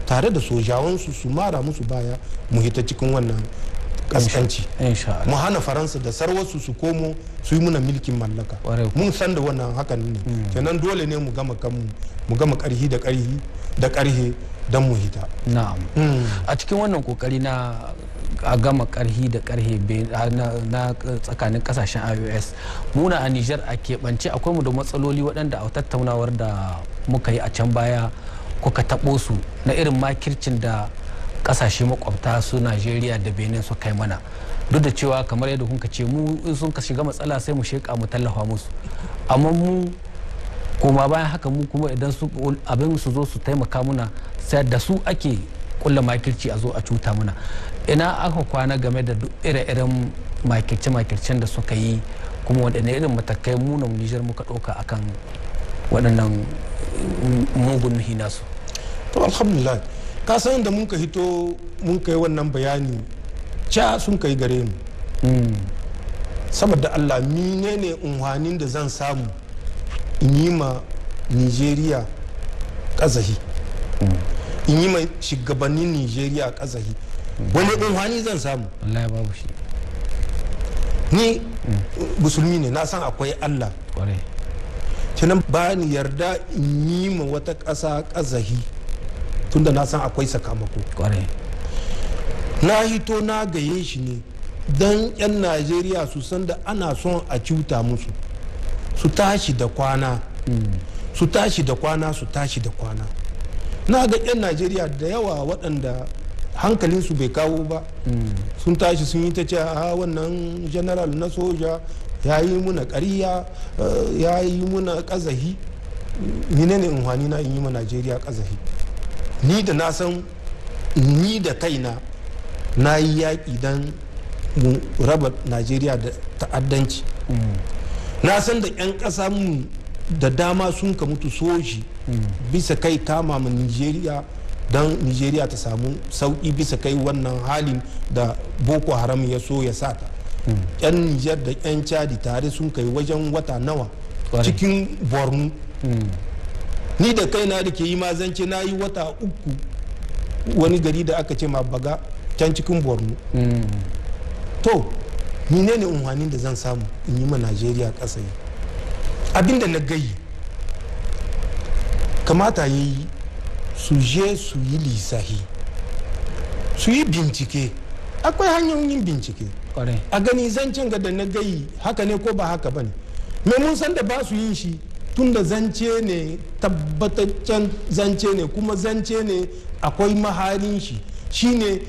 tare da sojawansu su mara musu baya, mu hita cikin wannan kaskanci, mu hana Faransa da sarwarsu su komo su yi muna milkin mallaka. Mun san da wannan hakan ne. Kenan dole ne mu gama kanmu, mu gama karhi da karhi da karhe don mu hita. Na'am. A cikin wannan kokari na a gama karhi da karhe na tsakanin kasashen AES, muna a Niger a keɓance akwai mu da matsaloli waɗanda a tattaunawar da muka yi a can baya kuka taɓo su, na irin makircin da kasashe makwabta su Najeriya da Benin su kai mana, duk da cewa kamar yadda kuka ce mu in sun ka shiga matsala sai mu sheka mu tallafa musu, amma mu koma bayan haka mu kuma idan su abin su zo su taimaka muna, sai da su ake kulla makirci a zo a cuta muna. Ina aka kwana game da duk ire-iren makirce-makircen da suka yi, kuma waɗanne irin matakai mu na Nijar muka ɗauka akan waɗannan mugun nuhi nasu? To, alhamdulillah, ka san da mun ka hito mun kai wannan bayani, ca sun kai gare mu. Saboda Allah, menene unhwanin da zan samu in yi ma Nigeria kazahi, in yi ma shugabannin Nigeria kazahi? Wani unhwani zan samu? Wallahi babu shi. Ni musulmi ne, na san akwai Allah. Kenan ba ni yarda in yi ma wata ƙasa kazahi, tunda na san akwai sakamako. Na hito na gaye shi ne don 'yan Najeriya su san da ana son a cuta musu, su tashi da kwana, su tashi da kwana, su tashi da kwana. Na ga 'yan Najeriya da yawa waɗanda hankalinsu bai kawo ba sun tashi sun yi ta ce a wannan general na soja ya yi muna ƙarya, ya yi muna ƙazahi. Menene unhwani na in yi ma Najeriya ƙazahi? Ni da na san ni da kaina na yi yaƙi don mu raba Najeriya da ta'addanci. Na san da 'yan ƙasa mu da dama sun ka mutu soji bisa kai kama ma Nigeria don Nigeria ta samu sauƙi bisa kai wannan halin da Boko Haram ya so ya sata. 'Yan Niger da 'yan Chadi tare sun kai wajen wata nawa cikin Borno. Ni da kaina da ke yi ma zance, na yi wata 3 wani gari da aka ce ma Baga, can cikin Borno. To menene unhwanin da zan samu in yi ma Najeriya ƙasa? Yi abinda na gayi, kamata ya yi su je su yi lissahi, su yi bincike. Akwai hanyoyin bincike a gani zancen ga da na gayi haka ne ko ba haka ba ne. Mai mun san da ba su yin shi, tun da zance ne tabbataccen zance ne, kuma zance ne akwai maharin shi, shine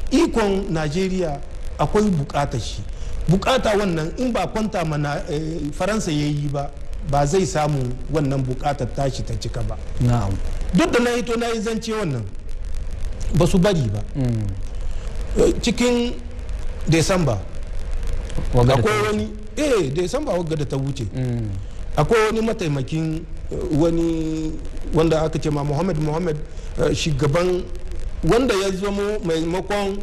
ikon Najeriya akwai bukatar shi. Bukata wannan in ba kwanta mana Faransa ya yi ba, ba zai samu wannan bukatar tashi ta cika ba. Duk da na hito na yi zance wannan, ba su bari ba. Cikin Desamba akwai wani, Desamba wagga da ta wuce, akwai wani mataimakin wani wanda aka ce ma Muhammad Muhammad, shugaban wanda ya zamo maimakon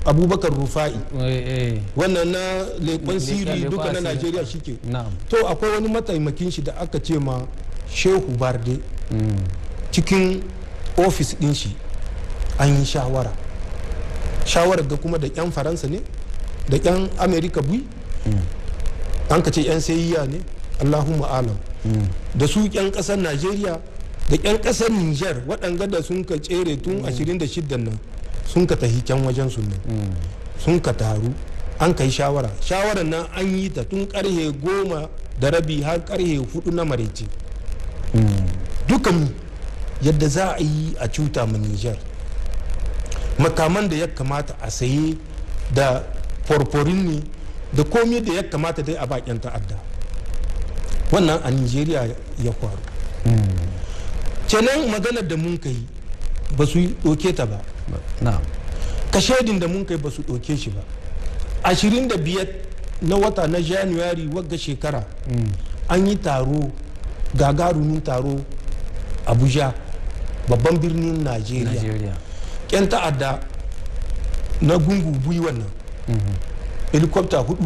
Abubakar Rufa'i, wannan na leƙon siri duka na Najeriya shike. To akwai wani mataimakin shi da aka ce ma Shehu Barde. Cikin ofis din shi an yi shawara, shawarar ga kuma da 'yan Faransa ne da 'yan Amerika bui, an ka ce 'yan sayayya ne, Allahumma alam, da su 'yan kasar Najeriya da 'yan kasar Niger, waɗanga da sun ka tsere tun 26 nan, sun ka tahi can wajen su nan, sun ka taru, an ka yi shawara. Shawarar nan an yi ta tun karhe 10:30 har karhe 4 na maraice. Dukan yadda za a yi a cuta ma Niger, makaman da ya kamata a saye da forforin ne da komi da ya kamata dai a bakin ta'adda, wannan a Nigeria ya faru. Kenan maganar da mun kai ba su ɗauke ta ba, kashedin da mun kai ba su ɗauke shi ba. 25 na wata na January wagga shekara an yi taro, gagarumin taro, Abuja, babban birnin Najeriya. Yan ta'adda na gungu bui wannan, helicopter 4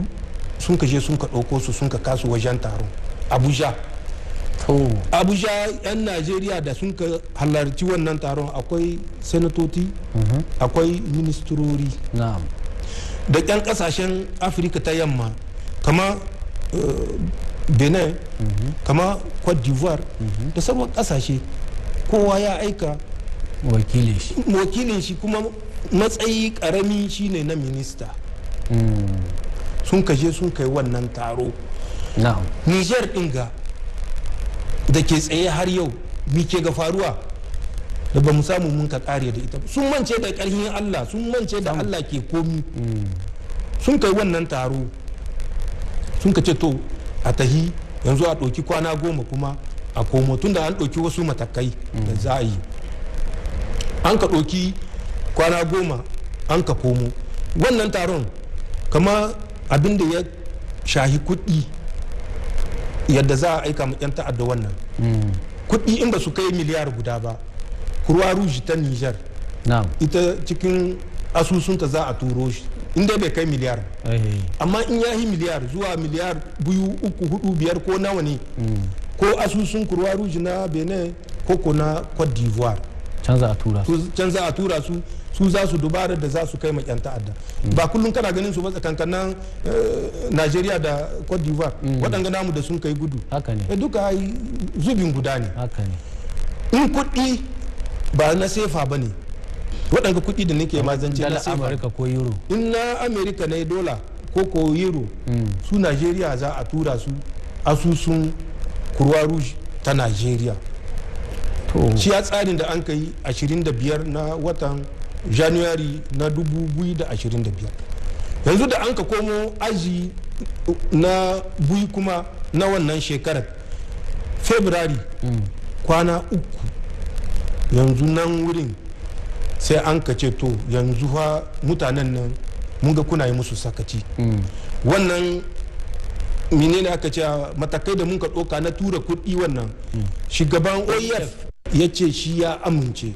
sun kashe, sun ka ɗauko su, sun ka kasu wajen taron Abuja. Abuja, 'yan Najeriya da sun ka halarci wannan taron akwai senatoci, akwai ministrori da 'yan kasashen Afirka ta Yamma kama Benin, kama Cote d'Ivoire da sauran kasashe. Kowa ya aika wakilin shi, kuma matsayi karami shine na minista. Sun kashe, sun kai wannan taro. Niger ɗin ga da ke tsaye har yau, mi ke ga faruwa da ba mu samu mun ka kare da ita? Sun mance da karhin Allah, sun mance da Allah ke komi. Sun kai wannan taro, sun ka ce to a tahi yanzu a ɗauki kwana 10 kuma a komo, tunda an ɗauki wasu matakai da za a yi. An ka ɗauki kwana 10, an ka komo. Wannan taron, kama abin da ya shahi kuɗi, yadda za a aika ma 'yan ta'adda wannan kuɗi, in ba su kai miliyar 1 ba, Croix Rouge ta Niger ita cikin asusunta za a turo shi, in dai bai kai miliyar. Amma in ya yi miliyar zuwa miliyar 2, 3, 4, 5 ko nawa ne, ko asusun Croix Rouge na Benin ko ko na Cote d'Ivoire, can za a tura su. Can za a tura su, su za su dubara da za su kai ma 'yan ta'adda. Ba kullum kana ganin su ba tsakankanin Najeriya da Cote d'Ivoire, waɗanga namu da sun kai gudu. Duka zubin guda ne. In kuɗi ba na sefa ba ne, waɗanga kuɗi da nake ma zance na sefa, Amurka ko euro, in na Amerika ne, dola ko ko euro, su Najeriya za a tura su asusun Croix Rouge ta Najeriya. Shi ya tsarin da an kai 25 na watan January na 2025. Yanzu da an ka komo aji na bui kuma na wannan shekarar, February kwana 3, yanzu nan wurin sai an ka ce to yanzu fa mutanen nan mun ga kuna yi musu sakaci. Wannan Menene aka ce matakai da mun ka ɗauka na tura kuɗi wannan, shugaban OIF ya ce shi ya amince,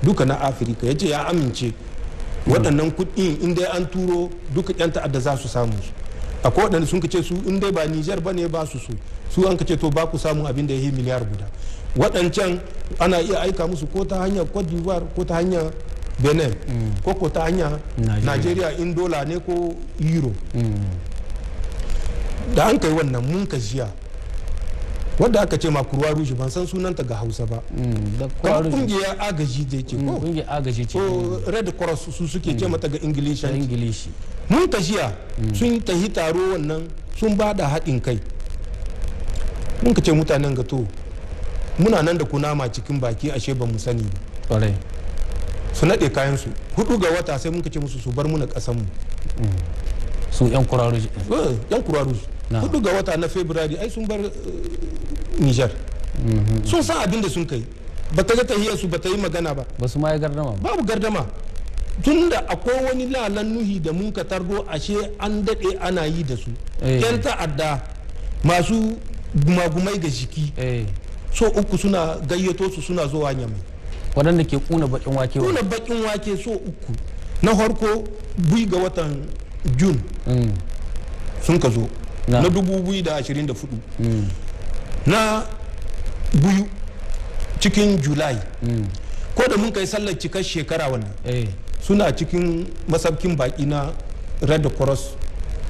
duka na Afirka ya ce ya amince waɗannan kuɗi in dai an turo duka 'yan ta'adda za su samu su. Akwai waɗanda sun ce su in dai ba Nijar ba ne ba su so su, an ka ce to ba ku samun abin da ya yi 1 miliyar. Waɗancan ana iya aika musu ko ta hanyar Cote d'Ivoire ko ta hanyar Benin ko ta hanyar Nigeria, in dola ne ko euro. Da an kai wannan mun ka jiya wadda aka ce ma Croix Rouge, ban san sunanta ga Hausa ba, kamar kungiyar agaji da ce ko kungiyar agaji ce. Ko Red Cross su suke ce mata ga Ingilishi. Mun ka jiya sun tahi taro wannan, sun ba da haɗin kai. Mun ka ce mutanen ga to muna nan da kunama cikin baki, ashe ba mu sani ba. Su naɗe kayansu 4 ga wata, sai muka ce musu su bar muna ƙasanmu. Su yan Croix Rouge? Yan Croix Rouge, 4 ga wata na February ai sun bar Niger. Sun san abin da sun kai, ba ta ga tahiyar su ba ta yi magana ba. Ba su ma yi gardama ba. Babu gardama, tunda akwai wani lalan nuhi da mun ka tardo, ashe an daɗe ana yi da su. Yan ta'adda masu gumagumai ga jiki so uku suna gayyato su suna zuwa Nyamai. Waɗanda ke kuna bakin wake. Kuna bakin wake so uku. Na farko 2 ga watan June sun ka zo na 2024, na biyu cikin July, ko da mun kai sallar cikar shekara wannan, suna cikin masaukin baki na Red Cross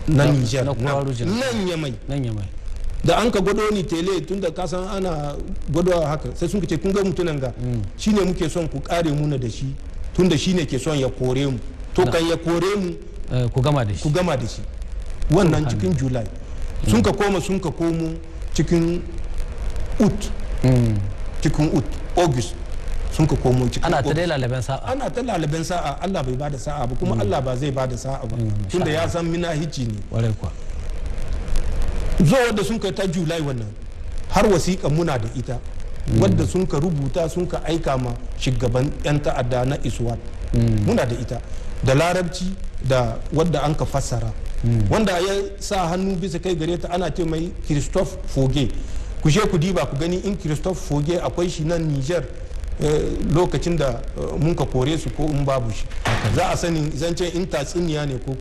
na Niger nan Yamai. Da an ka gwado ni tele, tun da kasan ana gwado haka, sai sun ce kun ga mutunan ga shine muke son ku kare muna da shi, tun da shine ke son ya kore mu, to kan ya kore mu ku gama da shi. Ku gama da shi. Wannan cikin July sun ka koma, sun ka komo cikin Août, cikin Août, August sun ka komo cikin Ana ta dai lalaben sa'a. Ana ta lalaben sa'a, Allah bai bada sa'a ba, kuma Allah ba zai bada sa'a ba, tunda ya san mina hici ne. Kwarai kuwa. Zuwa da sun kai ta July wannan, har wasiƙa muna da ita wadda sun ka rubuta sun ka aika ma shugaban 'yan ta'adda na ISWAP. Muna da ita da Larabci da wadda an ka fassara, wanda ya sa hannu bisa kai gare ta ana ce mai Christophe Foge. Ku je ku diba ku gani in Christophe Foge akwai shi nan Niger lokacin da mun ka kore su ko in babu shi. Za a sani zancen in tatsuniya ne ko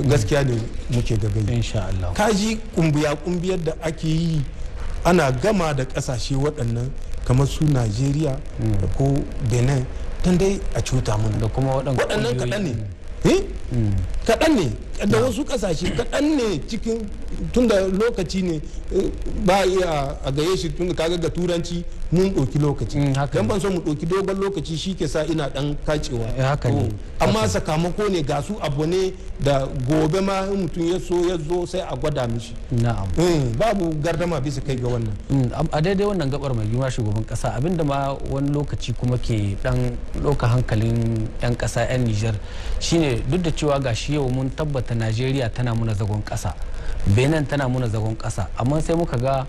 gaskiya ne muke gagai. Insha Allah. Kaji kumbiya kumbiyar da ake yi, ana gama da kasashe waɗannan kamar su Najeriya ko Benin don dai a cuta mana. Da kuma waɗannan kaɗan ne, kaɗan ne da wasu ƙasashe, kaɗan ne cikin, tunda lokaci ne ba iya a gaye shi, tunda kaga ga Turanci mun ɗauki lokaci, dan ban so mu ɗauki dogon lokaci, shi ke sa ina ɗan kacewa. Amma sakamako ne ga su, abu ne da gobe ma mutum ya so ya zo sai a gwada mishi. Babu gardama bisa kai ga wannan. A daidai wannan gabar, mai girma shugaban kasa, abinda ma wani lokaci kuma ke dan ɗauka hankalin 'yan kasa 'yan Nijar shine, duk da cewa ga shi yau mun tabbata Najeriya tana muna zagon kasa, Benin tana muna zagon kasa, amma sai muka ga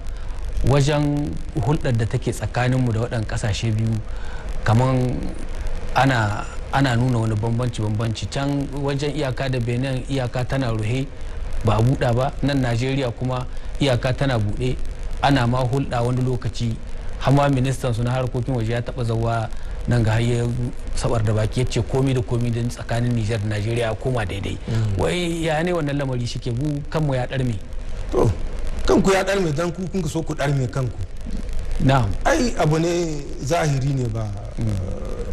wajen hulɗar da take tsakaninmu da waɗannan ƙasashe biyu kamar ana nuna wani bambanci bambanci. Can wajen iyaka da Benin iyaka tana ruhe, ba a buɗa ba. Nan Najeriya kuma iyaka tana buɗe, ana ma hulɗa. Wani lokaci hama ministan su na harkokin waje ya taɓa zawa nan ga ya sabar da baki ya ce komi da komi da tsakanin Nijar da Najeriya ya koma daidai. Wai ya ne wannan lamari shike? Bu kanmu ya ɗarme. To, kanku ya ɗarme dan ku kun so ku ɗarme kanku. Na'am. Ai abu ne zahiri ne, ba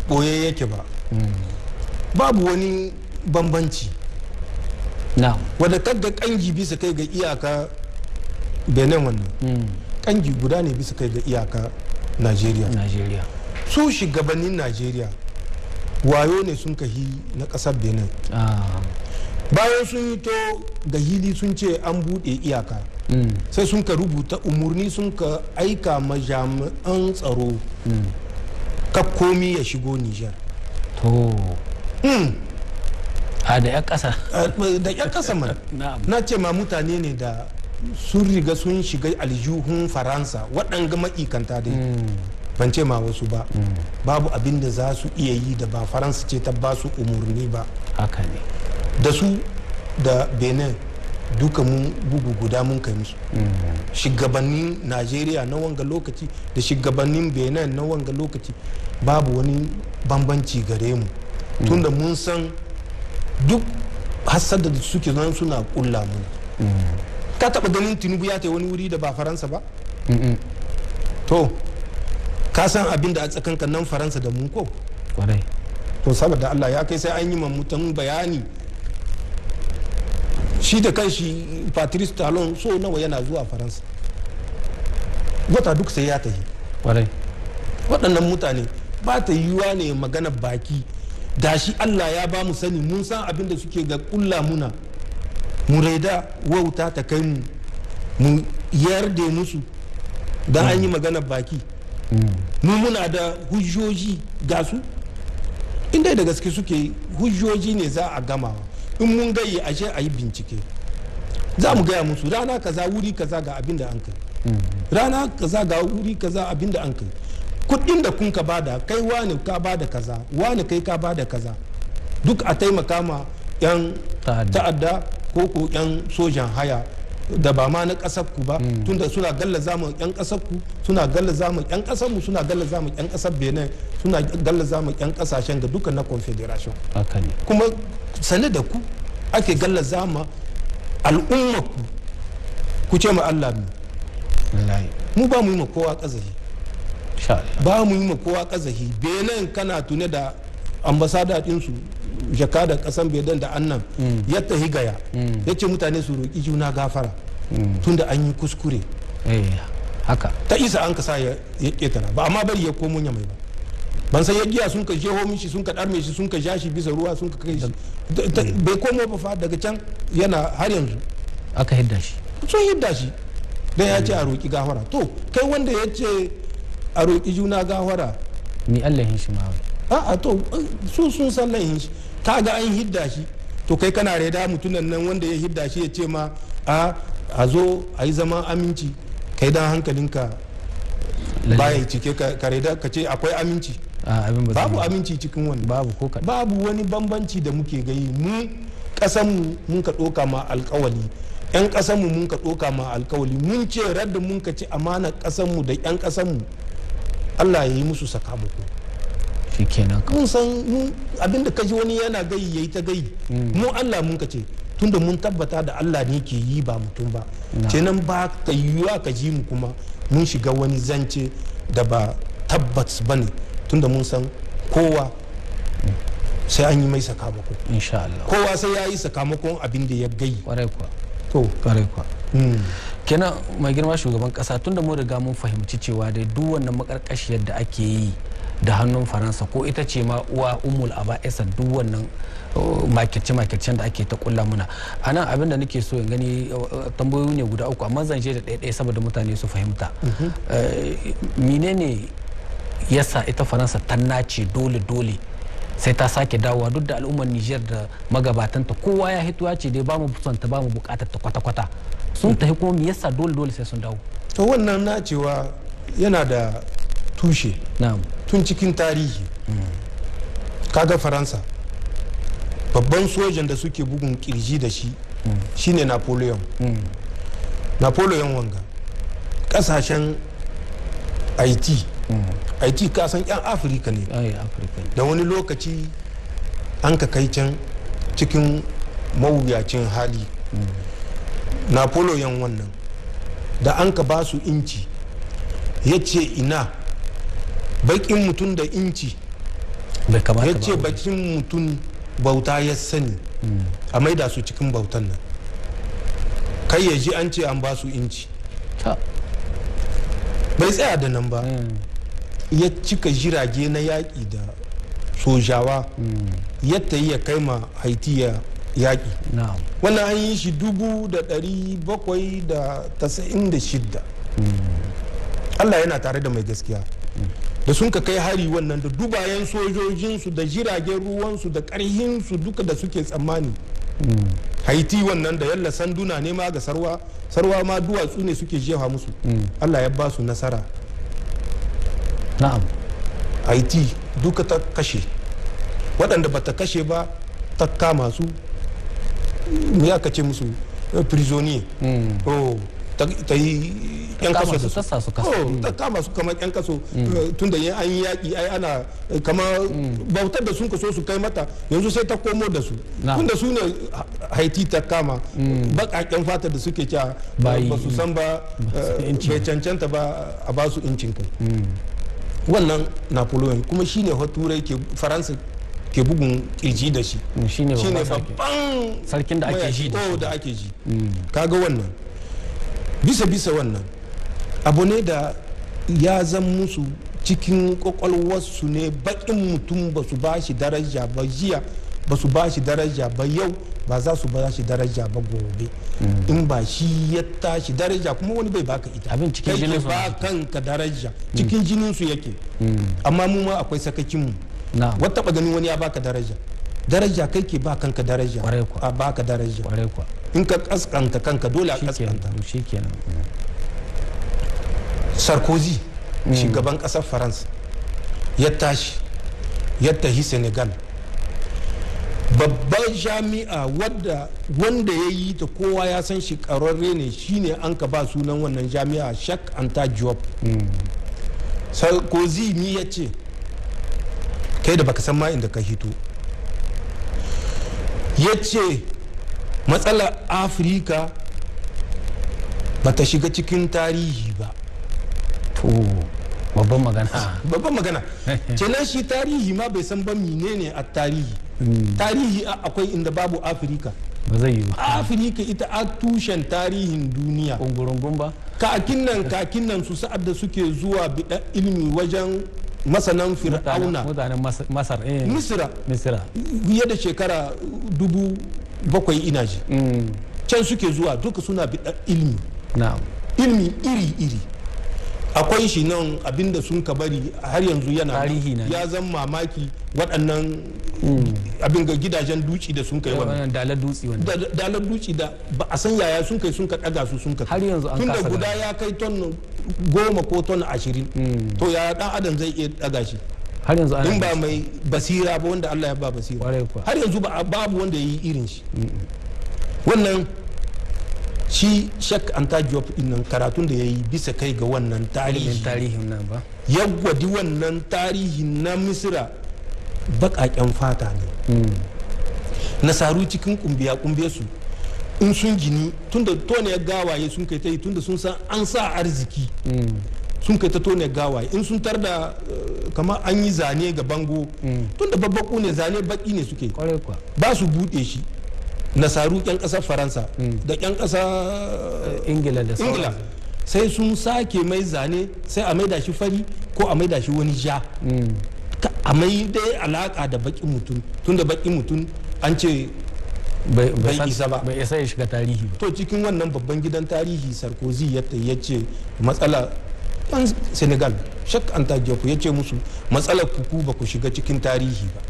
ɓoye yake ba. Babu wani bambanci. Wadda kaga kangi bisa kai ga iyaka Benin wannan, kangi guda ne bisa kai ga iyaka Najeriya. Najeriya. Su shugabannin Najeriya wayo ne sun kahi na kasar Benin. Bayan sun yi to ga hili sun ce an buɗe iyaka, sai sun ka rubuta umarni sun ka aika ma jami'an tsaro ka komi ya shigo Nijar. To, a da 'yan ƙasa. Da 'yan ƙasa mana. Na ce ma mutane ne da sun riga sun shiga aljihun Faransa, waɗanga ma'ikanta dai, ban ce ma wasu ba. Babu abin da za su iya yi da ba Faransa ce ta ba su umarni ba. Haka ne. Da su da Benin Duka mun bugu guda mun kai musu. Shugabannin Najeriya na wanga lokaci da shugabannin Benin na wanga lokaci, babu wani bambanci gare mu, tunda mun san duk hasada da suke nan suna kulla muna. Ka taba ganin Tinubu ya tai wani wuri da ba Faransa ba? To, ka san abin da a tsakankan nan Faransa da mu ko? Kwarai. To, saboda Allah, ya kai sai an yi mutum bayani? Shi da kanshi Patrice Talon, so nawa yana zuwa Faransa? Wata duk sai ya tafi. Waɗannan mutane ba ta yiwuwa ne magana baki. Gashi Allah ya ba mu sani, mun san abin da suke ga kulla muna. Mu raida wauta ta kai mu mu yarda musu don an yi magana baki? Mu muna da hujjoji, ga su. Inda da gaske suke, hujjoji ne za a gamawa. In mun gayi, ashe a yi bincike, za mu gaya musu rana kaza, wuri kaza, ga abin da an kai, rana kaza, ga wuri kaza, abin da an kai, kudin da kun ka bada, kai wani ka bada kaza, wani kai ka bada kaza, duk a taimaka ma yan ta'adda ko yan sojan haya da ba ma na kasar ku ba, tunda suna gallaza mu yan kasar ku, suna gallaza mu yan kasar mu, suna gallaza mu yan kasar Benin, suna gallaza mu yan kasashen ga duka na Confederation. Kuma sane da ku ake gallaza ma al'umma ku, ku ce ma Allah mu. Mu ba mu yi ma kowa kazahi, ba mu yi ma kowa kazahi. Benin, kana tune da ambasada ɗinsu, jakadar kasan Benin da annan ya tahi Gaya, ya ce mutane su roƙi juna gafara tunda an yi kuskure. Haka. Ta isa an kasa ya ƙetara ba, amma bari ya komo ya mai ba. Ban san ya giya sun ka jeho mishi, sun ka ɗarme shi, sun ka ja shi bisa ruwa, sun ka kai shi, bai komo ba fa. Daga can yana har yanzu. Aka hidda shi. Sun hidda shi dan ya ce a roƙi gafara. To, kai wanda ya ce a roƙi juna gafara, ni Allah shi ma. A'a, to, su sun san laihin shi. Kaga an hidda shi, to kai kana reda mutunan nan wanda ya hidda shi ya ce ma a zo a yi zaman aminci, kai dan hankalinka baya cike, ka reda ka ce akwai aminci? Babu aminci cikin wani. Babu ko kaɗan. Babu wani bambanci da muke gayi. Mu kasan mu mun ka ɗoka ma alkawali, yan kasan mu mun ka ɗoka ma alkawali, mun ce radda mun ka ci amana kasan mu da yan kasan mu, Allah ya yi musu sakamako. Shikenan. Mun san abinda ka ji wani yana gayi, yayi ta gayi. Mu Allah mun ka ce, tunda mun tabbata da Allah ne ke yi ba mutum ba. Kenan ba ka yiwuwa ka ji mu kuma mun shiga wani zance da ba tabbas ba ne, tunda mun san kowa sai an yi mai sakamako. Insha Allah. Kowa sai ya yi sakamakon abin da ya gayi. Kwarai kuwa. To. Kwarai kuwa. Kenan, mai girma shugaban kasa, tunda mun riga mun fahimci cewa dai duk wannan makarkashiyar da ake yi da hannun Faransa, ko ita ce ma uwa umul aba'isa duk wannan makirce makircen da ake ta kulla muna a nan, abin da nake so in gani, tambayoyi ne guda uku, amma zan je da ɗaya ɗaya saboda mutane su fahimta. Menene yasa ita Faransa ta nace dole dole sai ta sake dawowa, duk da al'ummar Niger da magabatanta kowa ya hito ya ce dai ba mu son ta, ba mu bukatar ta kwata-kwata, sun tafi? Kuma me yasa dole dole sai sun dawo? To, wannan nacewa yana da tushe tun cikin tarihi. Kaga Faransa, babban sojan da suke bugun kirji da shi shine Napoleon. Napoleon wanga, kasashen Haiti, Haiti kasan yan Afirka ne, da wani lokaci an ka kai can cikin mawuyacin hali. Napoleon wannan da an ka ba su inci, ya ce ina bakin mutum da inci? Ya ce bakin mutum bauta ya sani, a maida su cikin bautan nan. Kai ya ji an ce an ba su inci, bai tsaya da nan ba, ya cika jirage na yaƙi da sojawa, yadda ya kai ma Haiti ya yaƙi. Wannan an yi shi 1796. Allah yana tare da mai gaskiya. Da sun ka kai hari wannan da dubayen sojojinsu da jiragen ruwansu da ƙarhinsu duka da suke tsammani, Haiti wannan da yalla sanduna ne ma ga sarwa sarwa ma duwatsu ne suke jefa musu, Allah ya ba su nasara. Haiti duka ta kashe waɗanda ba ta kashe ba, ta kama su, ya kace musu prisonnier. Oh, ta yi yan kama kaso da su, su. Ta sa su kaso. Oh, ta kama su kamar yan kaso, tun da an yi yaƙi, ai ana kamar bautar da sun kaso su kai mata, yanzu sai ta komo da su. Na'am. Tun da su ne Haiti ta kama baƙaƙen fata da suke cewa Bayi. ba su san ba, inci. bai cancanta ba a ba su incin kai. Wannan Napoleon kuma shine fa Turai ke, Faransa ke bugun kirji da shi. Shine shine babban sarki. Babban Sarkin da ake ji da mayaki. Oh, da ake ji. Kaga wannan bisa bisa wannan abu ne da ya zan musu cikin kwakwalwarsu ne, bakin mutum ba su ba shi daraja ba jiya, ba su ba shi daraja ba yau, ba za su ba shi daraja ba gobe. In ba shi ya tashi daraja kuma wani bai baka ita. Abin cikin Kai ke jinin su. ba kanka daraja, cikin jinin su yake. Amma mu ma akwai sakakin mu. Wata taba ganin wani ya baka daraja? Daraja kai ke ba kanka daraja. Kwarai kuwa. A baka daraja. Kwarai kuwa. In ka kaskanta kanka, dole a kaskanta. Shikenan, shikenan. Sarkozy, shugaban kasar Faransa, ya tashi ya tahi Senegal, babban jami'a wadda wanda ya yi ta kowa ya san shi, ƙararre ne, shine an ka ba sunan wannan jami'a, Cheikh Anta Diop. Sarkozy ni ya ce, kai da baka san ma inda ka hito, ya ce matsalar Afirka ba ta shiga cikin tarihi ba. To, babban magana. Babban magana kenan. Shi tarihi ma bai san ba menene a tarihi. Tarihi akwai inda babu Afirka? Ba zai yi ba. Afirka ita a tushen tarihin duniya. Ungurungun ba. Kakin nan, kakin nan su, sa'ad da suke zuwa biɗa ilimi wajen masanan Fir'auna. Mutanen Masar, eh. Misira. Misira. Fiye da shekara 7000 ina ji, can suke zuwa duka suna biɗa ilimi. Ilimi iri-iri akwai shi nan, abinda sun ka bari har yanzu yana nan. Tarihi na. Ya zan mamaki waɗannan abin ga gidajen duci da sun kai wannan. Wannan dalar dutse wannan. Dalar duci da ba a san yaya sun kai sun ka ɗaga su sun ka Har yanzu an tunda kasa guda gane. ya kai ton 10 ko ton 20, to ya ɗan adam zai iya ɗaga shi? Har yanzu ana In ba mai basira ba, wanda Allah ya ba basira. Kwarai kuwa. Har yanzu ba babu wanda ya yi irin shi. Wannan shi Cheikh Anta Diop din nan, karatun da ya yi bisa kai ga wannan ilimin tarihi, tarihin nan ba. Ya gwadi wannan tarihi na Misira baƙaƙen fata ne, nasaru cikin kumbiya kumbiya su in sun gini, tunda tone gawaye sun kai ta yi, tunda sun san an sa arziki, sun kai ta tone gawaye. In sun tar da kamar an yi zane ga bango, tunda babbaku ne, zane baki ne suke, Kwarai kuwa. ba su buɗe shi. Nasaru 'yan ƙasar Faransa da 'yan ƙasar Ingila da Ingila, sauransu. sai sun sake mai zane, sai a maida shi fari ko a maida shi wani ja, a mai dai alaka da bakin mutum, tunda bakin mutum an ce bai isa ba. Bai isa ya shiga tarihi ba. To, cikin wannan babban gidan tarihi Sarkozy ya ya ce matsala yan Senegal, Cheikh Anta Diop ya ce musu matsalar kuku ba ku shiga cikin tarihi ba,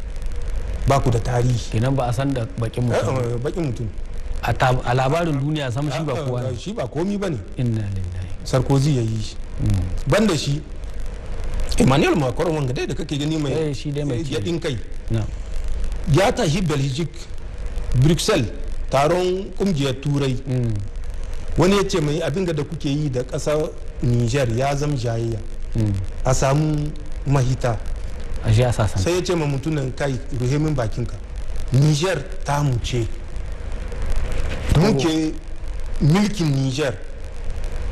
ba ku da tarihi. Kenan ba a san da bakin mutum. Bakin mutum a labarin duniya sam shi ba kowa ne. Shi ba komi ba ne. Inna lillahi. Sarkozy ya yi shi. Banda shi, Emmanuel Macron wanga dai da kake gani mai Eh, shi dai mai ci. yaɗin kai, Na ya tashi Belgique, Bruxelles, taron kungiyar Turai. Wani ya ce mai abin da kuke yi da ƙasar Niger ya zam jayayya, a samu mahita. A shi a sasan. Sai ya ce ma mutumin, kai, ruhemin bakinka, Niger ta mu ce, muke milkin Niger,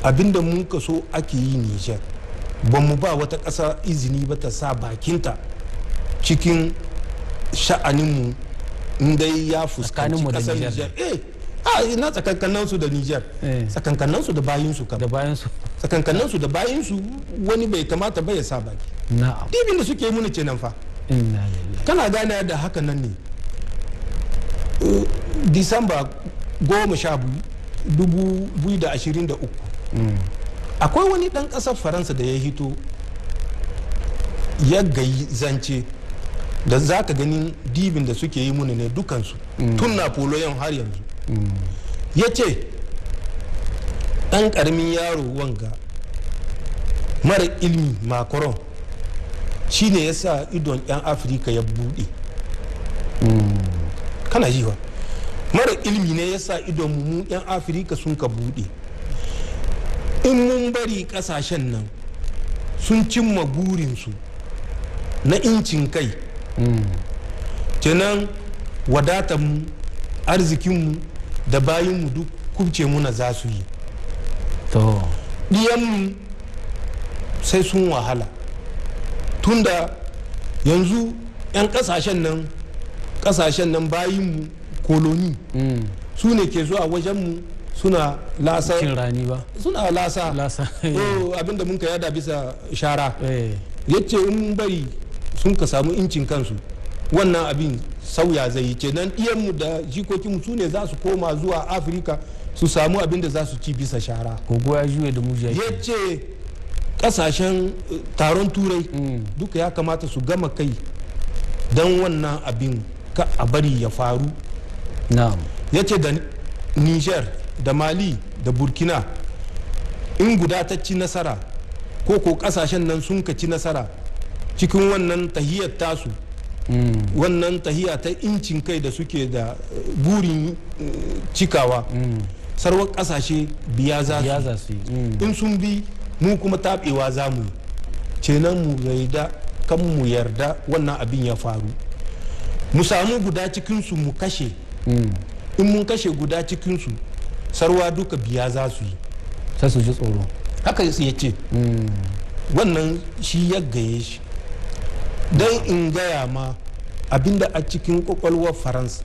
abinda muka so ake yi Niger, ba mu ba wata ƙasa izini ba ta sa bakinta cikin sha'aninmu in dai ya fuskanci Tsakaninmu da ƙasar Niger. Niger. Eh, a ina tsakankanin su da Niger? Tsakankanin su da bayinsu kam. Da bayan su. Tsakankanin su da bayinsu, wani bai kamata ba ya sa baki. Dibin da suke muni kenan fa. Inna lillahi. Kana gane da haka nan ne. Disamba 12, 2023, akwai wani dan kasar Faransa da ya hito ya gayi zance da za ka ganin dibin da suke yi muni ne dukansu, tun Napoleon har yanzu. Ya ce ɗan ƙaramin yaro wanga mara ilmi Macron shine ya sa idon 'yan Afirka ya buɗe. Kana ji ba? Mara ilimi ne yasa idon mu 'yan Afirka sun ka buɗe. In mun bari ƙasashen nan sun cimma burinsu na incin kai, kenan wadatanmu, arzikinmu da bayinmu duk kubce muna za su yi. Ɗiyanmu sai sun wahala, tunda yanzu 'yan kasashen nan bayinmu koloni su ne ke zuwa wajenmu suna lasa, cin rani ba, suna lasa abinda mun ka yada bisa shara. Yace in mun bari sun ka samu incin kansu, wannan abin sauya zai yi. Kenan ɗiyanmu da jikokinmu su ne za su koma zuwa Afirka su samu abin da za su ci bisa shara. Kogo ya juye da mujiya. Yace kasashen taron Turai duka ya kamata su gama kai don wannan abin ka a bari ya faru. Ya ce da Niger da Mali da Burkina, in guda ta ci nasara ko kasashen nan sun ka ci nasara cikin wannan tahiyar tasu, wannan tahiya ta incin kai da suke da burin cikawa, sarwar kasashe biya za su in sun bi, mu kuma taɓewa za mu yi. Kenan mu yarda kan mu yarda wannan abin ya faru. Mu samu guda cikinsu mu kashe. In mun kashe guda cikinsu, sarwa duka biya za su yi, sai su ji tsoro. Haka ya ce. Wannan shi ya gaye shi don in gaya ma abinda a cikin kwakwalwar Faransa.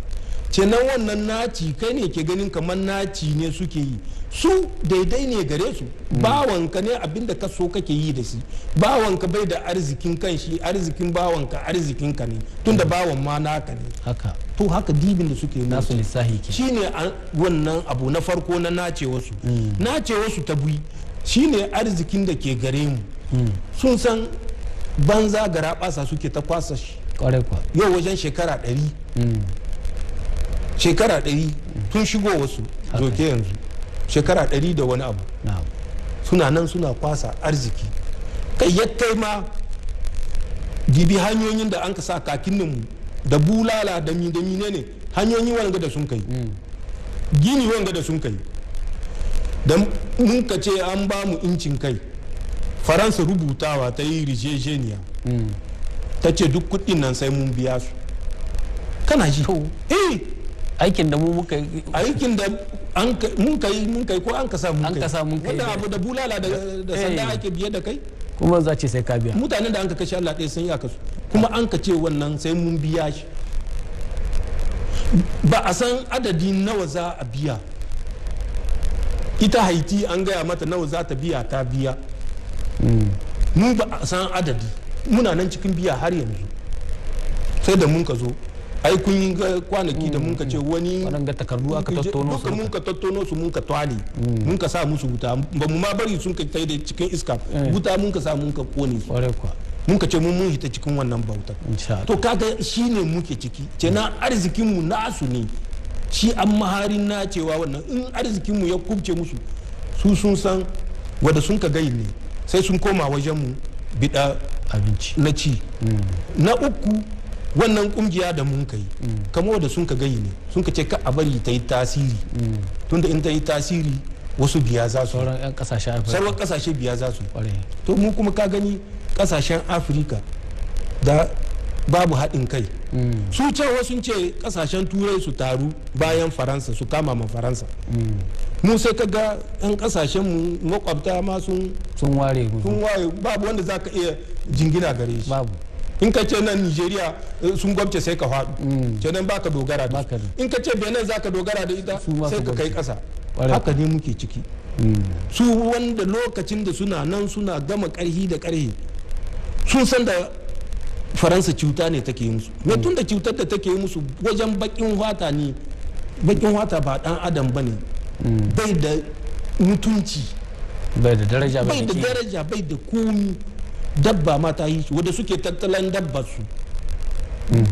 Kenan wannan naci kai ne ke ganin kamar naci ne suke yi, su daidai ne gare su. Bawanka ne, abinda ka so kake yi da shi. Bawanka bai da arzikin kanshi, arzikin bawanka arzikinka ne, tunda bawan ma naka ne. Haka. To haka dibin da suke nasu lissahi ke shine wannan abu na farko na nace wasu. Nace wasu ta bui shine arzikin da ke gare mu. Sun san banza gara basa suke ta kwasa shi. Yau wajen shekara 100, shekara 100 tun shigo wasu zoke, yanzu shekara 100 da wani abu suna nan suna kwasa arziki. Kai ya kai ma dibi hanyoyin da an ka sa kakinninmu da bulala da mi da mine ne, hanyoyi wanga da sun kai, gini wanga da sun kai. Da mun ka ce an ba mu incin kai, Faransa rubutawa ta yi rijejeniya, ta ce duk kudin nan sai mun biya su. Kana ji? Eh, aikin da mu muka aikin da mun kai, mun kai ko an kasa mun kai, an kasa mun kai, wannan abu da bulala da sanda ake biye da kai, kuma za ce sai ka biya. Mutanen da an ka kashe Allah ɗaya sun yi kasu, kuma an ka ce wannan sai mun biya shi. Ba a san adadi nawa za a biya. Ita Haiti an gaya mata nawa za ta biya, ta biya. Mu ba a san adadi, muna nan cikin biya har yanzu. Sai da mun ka zo ai kun yi kwanaki da mun ka ce wani waɗanda takardu aka tattono su, mun ka tattono su, mun ka twale, mun ka sa musu wuta. Ba mu ma bari sun ka tai da cikin iska, wuta mun ka sa mun ka kone su. Mun ka ce mun hita cikin wannan bautar. To kaga shine muke ciki. Kenan arzikin mu nasu ne, shi an maharin na cewa wannan in arzikin mu ya kubce musu, su sun san wanda sun ka gayi ne, sai sun koma wajen mu bida abinci na ci. Na uku, wannan kungiya da mun kai, kamar wadda sun ka gayi ne, sun ka ce ka a bari ta yi tasiri, tunda in ta yi tasiri wasu biya za su, sauran yan kasashen Afirka, sauran kasashe biya za su. To mu kuma ka gani kasashen Afirka da babu haɗin kai. Su cewa sun ce kasashen Turai su taru bayan Faransa su kama ma Faransa. Mu sai ka ga yan kasashen mu makwabta ma sun ware, sun ware, babu wanda za ka iya jingina gare shi. Babu. In ka ce nan Nigeria sun gwamce, sai ka faɗu, kenan ba ka dogara da in ka ce Benin za ka dogara da ita, sai ka kai ƙasa. Haka ne muke ciki. Su wanda lokacin da suna nan suna gama ƙarhi da ƙarhi, sun san da Faransa cuta ne take yi musu. Me tun da cutar da take yi musu wajen bakin fata ne. Bakin fata ba dan adam bane, bai da mutunci, bai da daraja, bai da daraja, bai da komi. Dabba ma ta yi shi. Wanda suke tattalin dabba su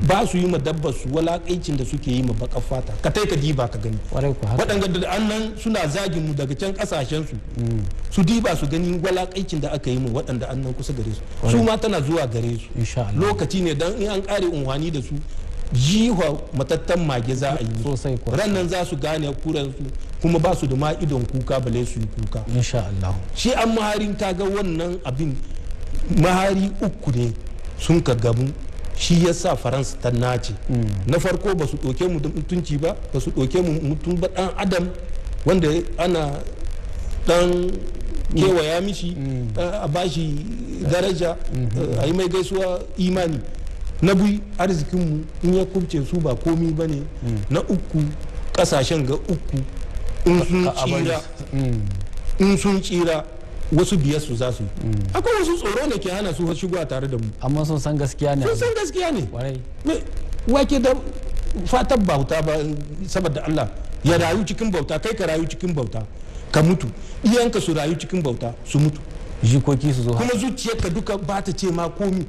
ba su yi ma dabba su walakaicin da suke yi ma bakar fata. Ka tai ka diba ka gani waɗanda da annan suna zagin mu daga can kasashen su, su diba su gani walakaicin da aka yi mu waɗanda annan kusa gare su, su ma tana zuwa gare su. Lokaci ne dan in an kare unhwani da su Jiwa matattan mage za a yi. Sosai kuwa. Rannan za su gane kuransu, kuma ba su da ma idon kuka bale su yi kuka. Insha Allah. Shi an maharin, kaga wannan abin mahari uku ne sun ka gamu, shi ya sa Faransa ta nace. Na farko, ba su ɗauke mu da mutunci ba, ba su ɗauke mu mutum ba, ɗan adam wanda ana ɗan kewaya mishi, a bashi daraja, a yi mai gaisuwa imani. Na biyu, arzikinmu in ya kubce su ba komi ba ne. Na uku, ƙasashen ga uku in sun Ka a bari tsira, in sun tsira, wasu biyar su za su yi. Akwai wasu tsoro ne ke hana su shigowa tare da mu. Amma sun san gaskiya ne. Sun san gaskiya ne. Kwarai. Wake da fatan bauta ba, saboda Allah ya rayu cikin bauta, kai ka rayu cikin bauta ka mutu, iyanka su rayu cikin bauta su mutu, jikoki su zo haka. Kuma zuciyarka duka ba ta ce ma komi,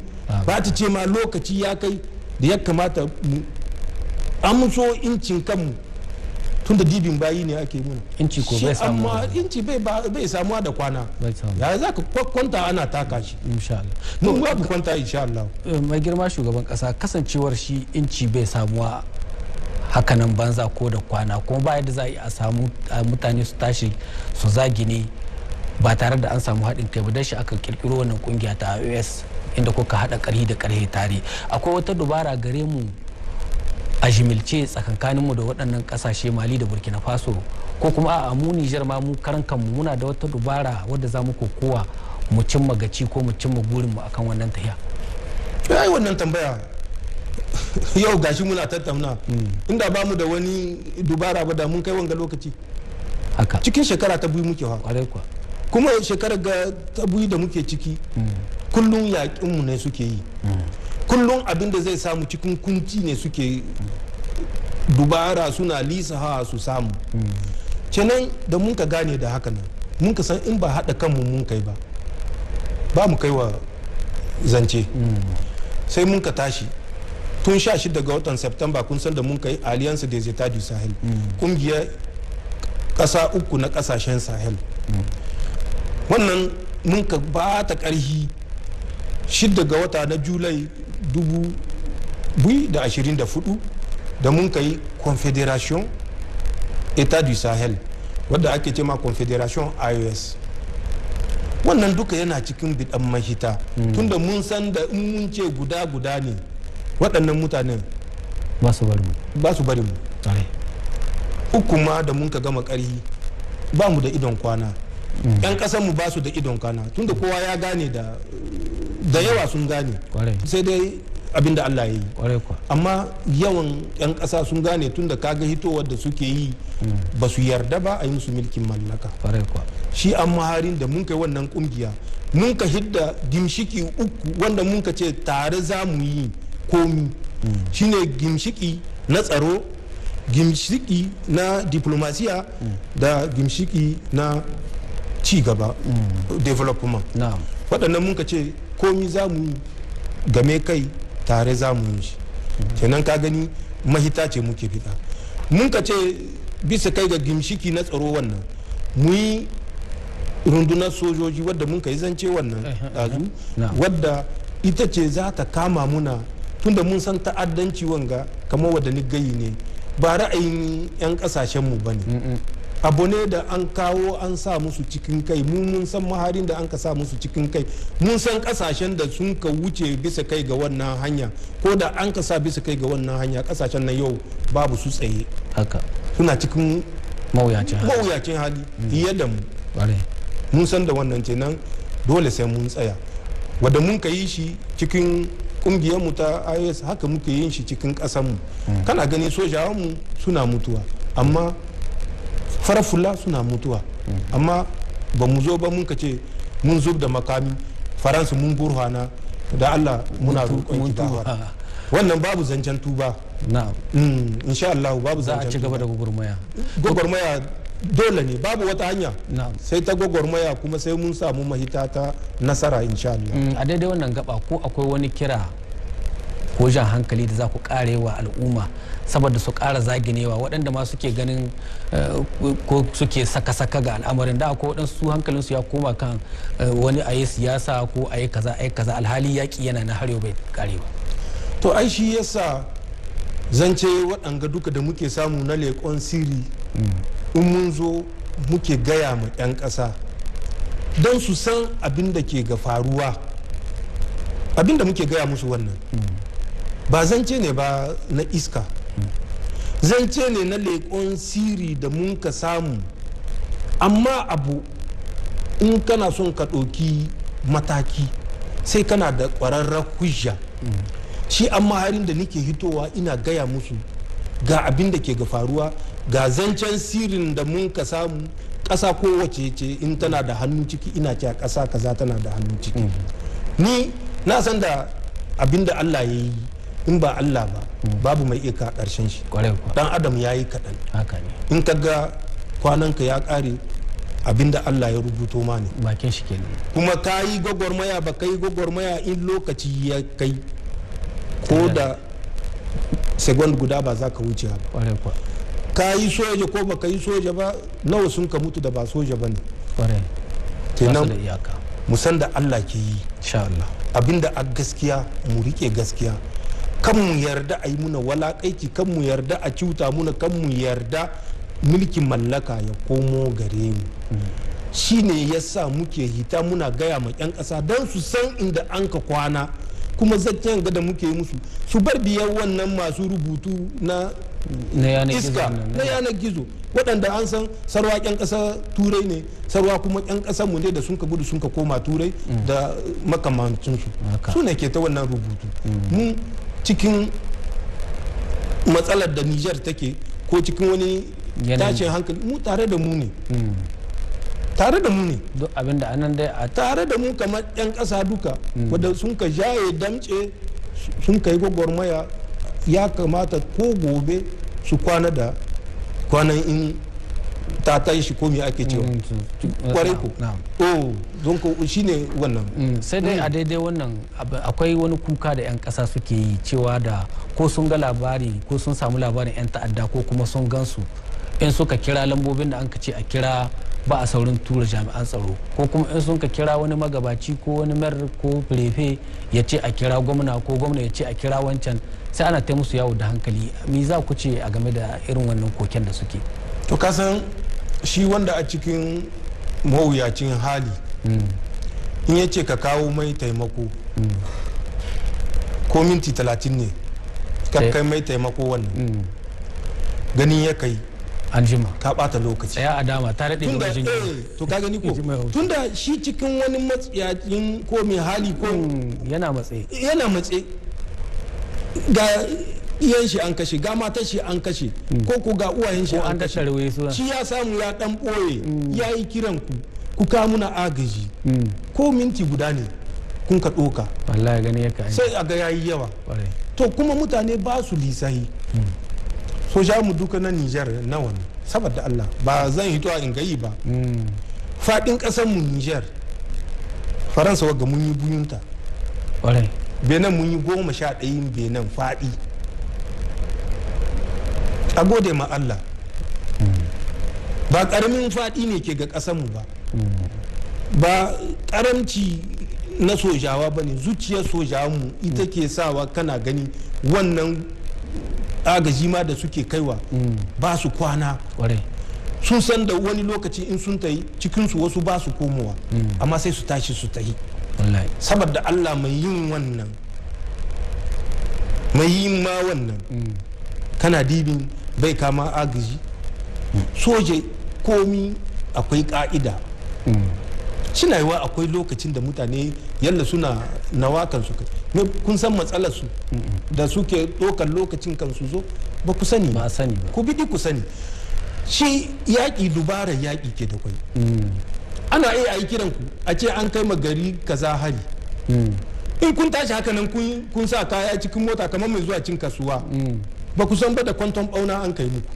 ba ta ce ma lokaci ya kai da ya kamata mu amso incin kanmu, tunda dibin bayi ne ake muna. Inci ko Shi bai samu. Amma inci bai samuwa da kwana. Bai samu. Ya za ka kwanta ana taka shi? Insha Allah. Mun ba ku kwanta, insha Allah. Mai girma shugaban kasa, kasancewar shi inci bai samuwa hakanan banza ko da kwana, kuma ba yadda za a yi a samu mutane su tashi su zagine ba tare da an samu haɗin kai ba, don shi aka kirkiro wannan kungiya ta AES inda kuka haɗa ƙarhi da ƙarhe tare. Akwai wata dubara gare mu a jimilce tsakankaninmu da waɗannan ƙasashe, Mali da Burkina Faso, ko kuma a mu Nijar ma, mu karan kanmu muna da wata dubara wadda za mu kokowa mu cimma gaci ko mu cimma burinmu akan wannan tahiya? Ai wannan tambaya, yau gashi muna tattauna, inda ba mu da wani dubara ba da mun kai wanga lokaci? Haka. Cikin shekara ta biyu muke ha. Kwarai kuwa. Kuma shekarar ga ta biyu da muke ciki, kullum yaƙinmu ne suke yi, kullum abin da zai samu cikin kunci ne suke dubara suna lisa ha su samu. Kenan da mun ka gane da haka nan, mun ka san in ba haɗa kanmu mun kai ba, ba mu kai wa zance. Sai mun ka tashi tun 16 ga watan September, kun san da mun kai Alliance des États du Sahel, kungiyar ƙasa uku na ƙasashen Sahel. Wannan mun ka ba ta ƙarhi 6 ga wata na Julai 2024 da mun ka yi Confédération État du Sahel, wadda ake ce ma Confédération AES. Wannan duka yana cikin bidan mahita, tunda mun san da in mun ce guda guda ne, waɗannan mutanen ba su bari mu. Ba su bari mu. Kwarai. Uku ma da mun ka gama ƙarhi, ba mu da idon kwana, yan ƙasar mu ba su da idon kwana, tunda kowa ya gane, da yawa sun gane. Sai dai abinda Allah ya yi. Kwarai kuwa. Amma yawan 'yan ƙasa sun gane, tunda kaga hitowar da suke yi, ba su yarda ba a yi musu mulkin mallaka. Kwarai kuwa. Shi an maharin da mun kai wannan kungiya, mun ka hidda gimshiki uku wanda mun ka ce tare za mu yi komi, shine gimshiki na tsaro, gimshiki na diplomasiya da gimshiki na ci gaba, development. Waɗannan mun ka ce komi za mu yi game kai tare za mu yi shi. Kenan ka gani mahita ce muke fita. Mun ka ce bisa kai ga gimshiki na tsaro wannan, mu yi rundunar sojoji wadda mun ka yi zance wannan ɗazu, wadda ita ce za ta kama muna, tunda mun san ta'addanci wanga kamar wadda ni gayi ne, ba ra'ayin 'yan kasashenmu ba ne, abu ne da an kawo an sa musu cikin kai. Mu mun san maharin da an ka sa musu cikin kai, mun san kasashen da sun ka wuce bisa kai ga wannan hanya, ko da an ka sa bisa kai ga wannan hanya, kasashen nan yau babu su tsaye. Suna cikin mawuyacin hali. Mawuyacin hali fiye da mu. Mun san da wannan, kenan dole sai mun tsaya. Wadda mun ka yi shi cikin mu ta AES, haka muke yin shi cikin mu. Kana gani sojawanmu suna mutuwa, amma farar fula suna mutuwa, amma ba mu zo ba mun ka ce mun zub da makami, Faransa mun gurfana da Allah muna roƙon mun ki tuba. gafara. Wannan babu zancen tuba. Insha Allah babu Za a zancen ci gaba da gwagwarmaya. Gwagwarmaya dole ne, babu wata hanya sai ta gwagwarmaya, kuma sai mun samu mahita ta nasara, insha Allah. A daidai wannan gaba, ko akwai wani kira ko jan hankali da za ku karewa al'umma saboda su kara zaginewa, waɗanda ma suke ganin ko suke saka-saka ga al'amarin da akwai waɗansu hankalinsu ya koma kan wani a yi siyasa ko a yi kaza a yi kaza, alhali yaƙi yana na har yau bai kare ba? To ai shi yasa Zance waɗanga duka da muke samu na leƙon sirri, in mun zo muke gaya ma 'yan ƙasa don su san abin da ke ga faruwa. Abin da muke gaya musu wannan ba zance ne ba na iska, zance ne na leƙon sirri da mun ka samu. Amma abu in kana son ka ɗauki mataki sai kana da ƙwararren hujja. Shi amma harin da nake hitowa ina gaya musu ga abin da ke ga faruwa, ga zancen sirrin da mun ka samu. Ƙasa kowace ce in tana da hannu ciki, ina cewa ƙasa kaza tana da hannu ciki. Ni na san da abin da Allah ya yi, in ba Allah ba babu mai iya ka ƙarshen shi. Dan adam ya yi kaɗan. In ka ga kwananka ya ƙare, abin da Allah ya rubuto ma ne. Bakin shi kenan. Kuma ka yi gwagwarmaya ba ka yi gwagwarmaya, in lokaci ya kai ko da second guda ba za ka wuce ba. Ka yi soja ko ba ka yi soja ba, nawa sun ka mutu da ba soja ba ne. Kenan mu san da Allah ke yi. Abinda a gaskiya mu rike gaskiya, kan mu yarda a yi muna walaƙaici, kan mu yarda a cuta muna, kan mu yarda mulkin mallaka ya komo gare mu. Shi ne ya sa muke hita muna gaya ma 'yan ƙasa don su san inda an ka kwana. Kuma zaccen ga da muke musu, su bar biyan wannan masu rubutu na iska na yanar gizo, waɗanda an san sarwa 'yan ƙasa Turai ne, sarwa kuma 'yan ƙasar mu ne da sun ka gudu sun ka koma Turai da makamancinsu, su ne ke ta wannan rubutu. Mu cikin matsalar da Niger take ko cikin wani tashin hankali, mu tare da mu ne, tare da mu ne duk abin da anan dai a tare da mu kamar 'yan ƙasa duka wadda sun ka jaye damce sun ka yi gwagwarmaya. Ya kamata ko gobe su kwana da kwanan in ta tashi ko me ake cewa kwarai ko oh don ko shine wannan. Sai dai a daidai wannan akwai wani kuka da 'yan ƙasa suke yi cewa da ko sun ga labari ko sun samu labarin 'yan ta'adda ko kuma sun gansu, in suka kira lambobin da an ka ce a kira ba a saurin tura jami'an tsaro, ko kuma in sun ka kira wani magabaci ko wani mayar ko prefe ya ce a kira gwamna ko gwamna ya ce a kira wancan, sai ana ta musu yawo da hankali. Me za ku ce a game da irin wannan koken da suke? To kasan shi wanda a cikin mawuyacin hali in ya ce ka kawo mai taimako ko minti 30 ne ka kai mai taimako, wannan ganin ya kai anjima ka bata lokaci. Tsaya a dama ta daɗe da wajen. To ka gani ko tunda shi cikin wani matsiyacin ko mai hali ko yana matse, yana matse, ga iyan shi an kashe, ga matar shi an kashe, ko ga uwayen shi an kashe, shi ya samu ya dan boye ya yi kiran ku ku ka muna agaji ko minti guda ne kun ka doka, wallahi gani ya kai sai a ga yayi yawa. To kuma mutane ba su lisahi. Soja mu duka na Niger nawa ne? Saboda Allah ba zan hito a ingayi ba. Fadin kasar mu Niger, Faransa wagga mun yi buyunta, Benin mun yi 11 Benin fadi. A gode ma Allah, ba karamin fadi ne ke ga kasar mu ba, ba karamci na sojawa ba ne. Zuciyar sojawan mu ita ke sawa kana gani wannan agaji ma da suke kaiwa ba su kwana. Sun san da wani lokaci in sun tayi cikinsu wasu ba su komowa, amma sai su tashi su tayi. Saboda Allah mai yin wannan, mai yin ma wannan, kana dibin bai kama agaji. Soje komi akwai ka'ida. Shina yiwa akwai lokacin da mutane yalla suna nawa kansu kai, kun san matsalar su da suke ɗaukar lokacin kansu zo ba ku sani ba, ku bidi ku sani. Shi yaƙi dubara yaƙi ke da kwai. Ana iya yi kiran ku a ce an kai gari kaza hari. In kun tashi haka nan kun sa kaya cikin mota kamar mai zuwa cin kasuwa, ba ku san ba da kwanton bauna an kai muku,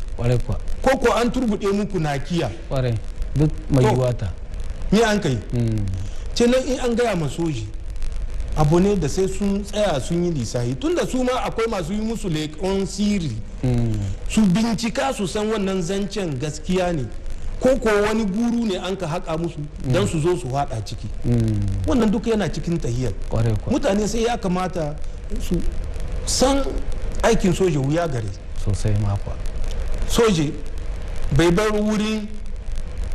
ko ko an turbuɗe muku nakiya, duk mai yiwuwa ta ni an kai. Ce nan in an gaya ma soji abu ne da sai sun tsaya sun yi lisahi, tunda su ma akwai masu yi musu leƙon sirri, su bincika su san wannan zancen gaskiya ne ko ko wani guru ne an ka haƙa musu don su zo su haɗa ciki. Wannan duka yana cikin tahiyar. Mutane sai ya kamata su san Aikin soja wuya gare. Sosai makwa. Soje bai bar wurin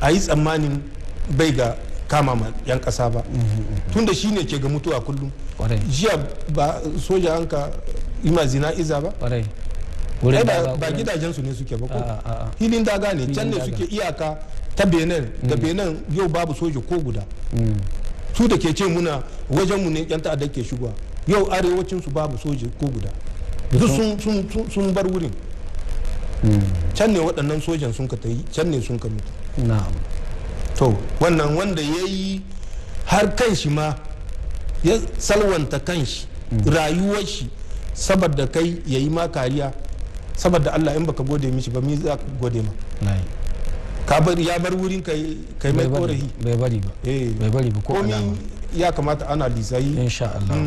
a yi tsammanin bai ga kama ma 'yan kasa ba, tunda shi ne ke ga mutuwa kullum. Jiya ba soja an ka yi ma zina iza ba. Ba gidajensu ne suke ba ko hilin daga ne, can ne suke iyaka ta Benin da Benin. Yau babu soja ko guda. Su da ke ce muna wajenmu ne 'yan ta'adda ke shigowa, yau arewacin su babu soja ko guda, duk sun bar wurin. Can ne waɗannan sojan sun ka tayi, can ne sun ka mutu. To wannan wanda ya yi har kanshi ma ya salwanta kanshi, rayuwar shi, saboda kai ya yi ma kariya, saboda Allah, in baka gode mishi ba, mi za ka gode ma? Ka bar ya bar wurin kai kai mai korafi. Bai bari ba, bai bari ba ko alama. Ya kamata ana lisayi. Insha Allah.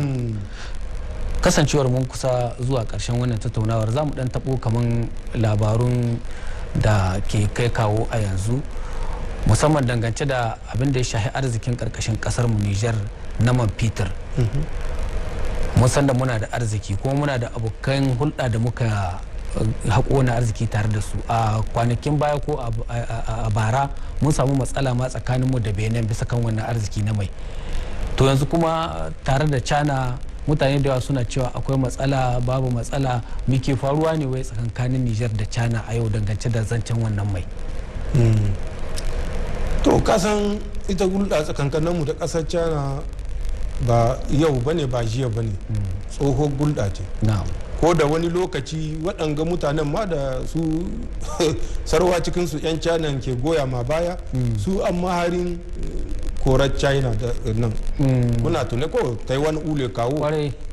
Kasancewar mun kusa zuwa ƙarshen wannan tattaunawar, za mu ɗan taɓo kaman labarun da ke kai kawo a yanzu, musamman dangance da abin da ya shahi arzikin ƙarƙashin ƙasar mu Nijar na man fetur. Mun san da muna da arziki, kuma muna da abokan hulɗa da muka haƙo na arziki tare da su. A kwanakin baya ko a bara mun samu matsala ma tsakaninmu da Benin bisa kan wannan arziki na mai. To yanzu kuma tare da China, mutane da yawa suna cewa akwai matsala. Babu matsala? Muke faruwa ne wai tsakankanin Nijar da China a yau dangance da zancen wannan mai? To kasan ita hulɗa tsakankaninmu da ƙasar China ba yau bane, ba jiya bane, tsohon hulɗa ce. Ko da wani lokaci waɗanga mutanen ma da su sarwa cikinsu 'yan China ke goya ma baya, su an maharin korar China da nan. Muna tune ko Taiwan ule kawo,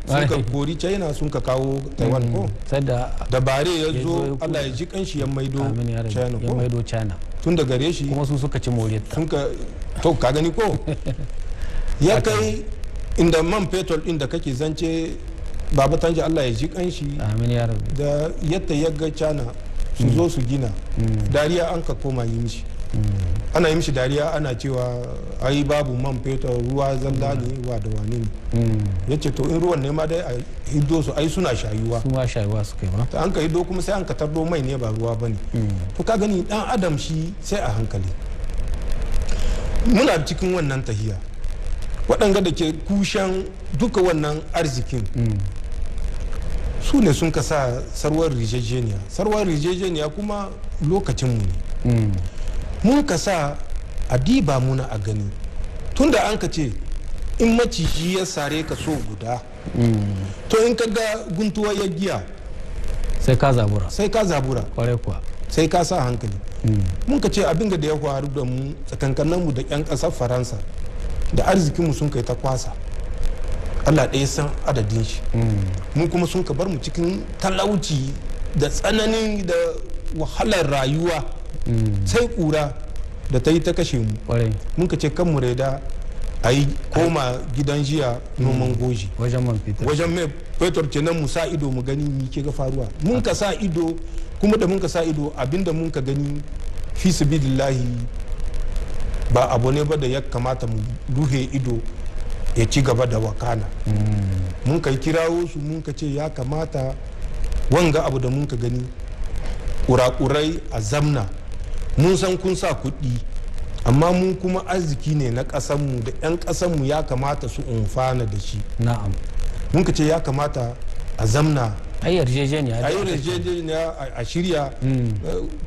sun ka kori China, sun ka kawo Taiwan ko da bare ya zo, Allah ya ji kanshi, ya maido China ko. Ya maido China. Tun da gare shi. Kuma su suka ci moriyarta. Sun ka, to ka gani ko ya kai inda man fetur din da kake zance, Baba Tanja, Allah ya ji kanshi, amin ya rabbi, da yadda ya ga China su zo su gina, dariya an ka koma yi mishi, ana yi mishi dariya, ana cewa ai babu man fetur, ruwa zalla ne, wa da wani ne. Ya ce to in ruwan ne ma dai a hiddo su, ai suna shayuwa. Su ma shayuwa su kai ba. Ta an ka hiddo kuma sai an ka tardo mai ne, ba ruwa ba ne. To ka gani, dan adam shi sai a hankali. Muna cikin wannan tahiya, waɗanga da ke kushen duka wannan arzikin su ne sun ka sa sarwar rijejeniya. Sarwar rijejeniya kuma lokacinmu ne mun ka sa a diba muna a gani, tunda an ka ce in maciji ya sare ka so guda, to in ka ga guntuwa ya giya, sai ka zabura. Sai ka zabura. Kwarai kuwa. Sai ka sa hankali. Mun ka ce abin da ya faru da mu tsakankanin mu da 'yan ƙasar Faransa da arzikinmu sun kai ta kwasa, Allah ɗaya san adadin shi, mu kuma sun ka bar mu cikin talauci da tsananin da wahalar rayuwa, sai ƙura da ta yi ta kashe mu. Mun ka ce kan mu reda a yi koma gidan jiya, noman goji. Wajen man fetur. Wajen mai fetur kenan. Mu sa ido mu gani mi ke ga faruwa. Mun ka sa ido kuma, da mun ka sa ido, abinda mun ka gani, fi sabilillahi, ba abu ne ba da ya kamata mu ruhe ido ya ci gaba da wakana. Mun ka kirawo su, mun ka ce ya kamata wanga abu da mun ka gani kurakurai a zamna. Mun san kun sa kuɗi, amma mun kuma arziki ne na ƙasanmu da 'yan ƙasanmu ya kamata su umfana da shi. Mun ka ce ya kamata a zamna. A yarjejeniya. A yarjejeniya, a shirya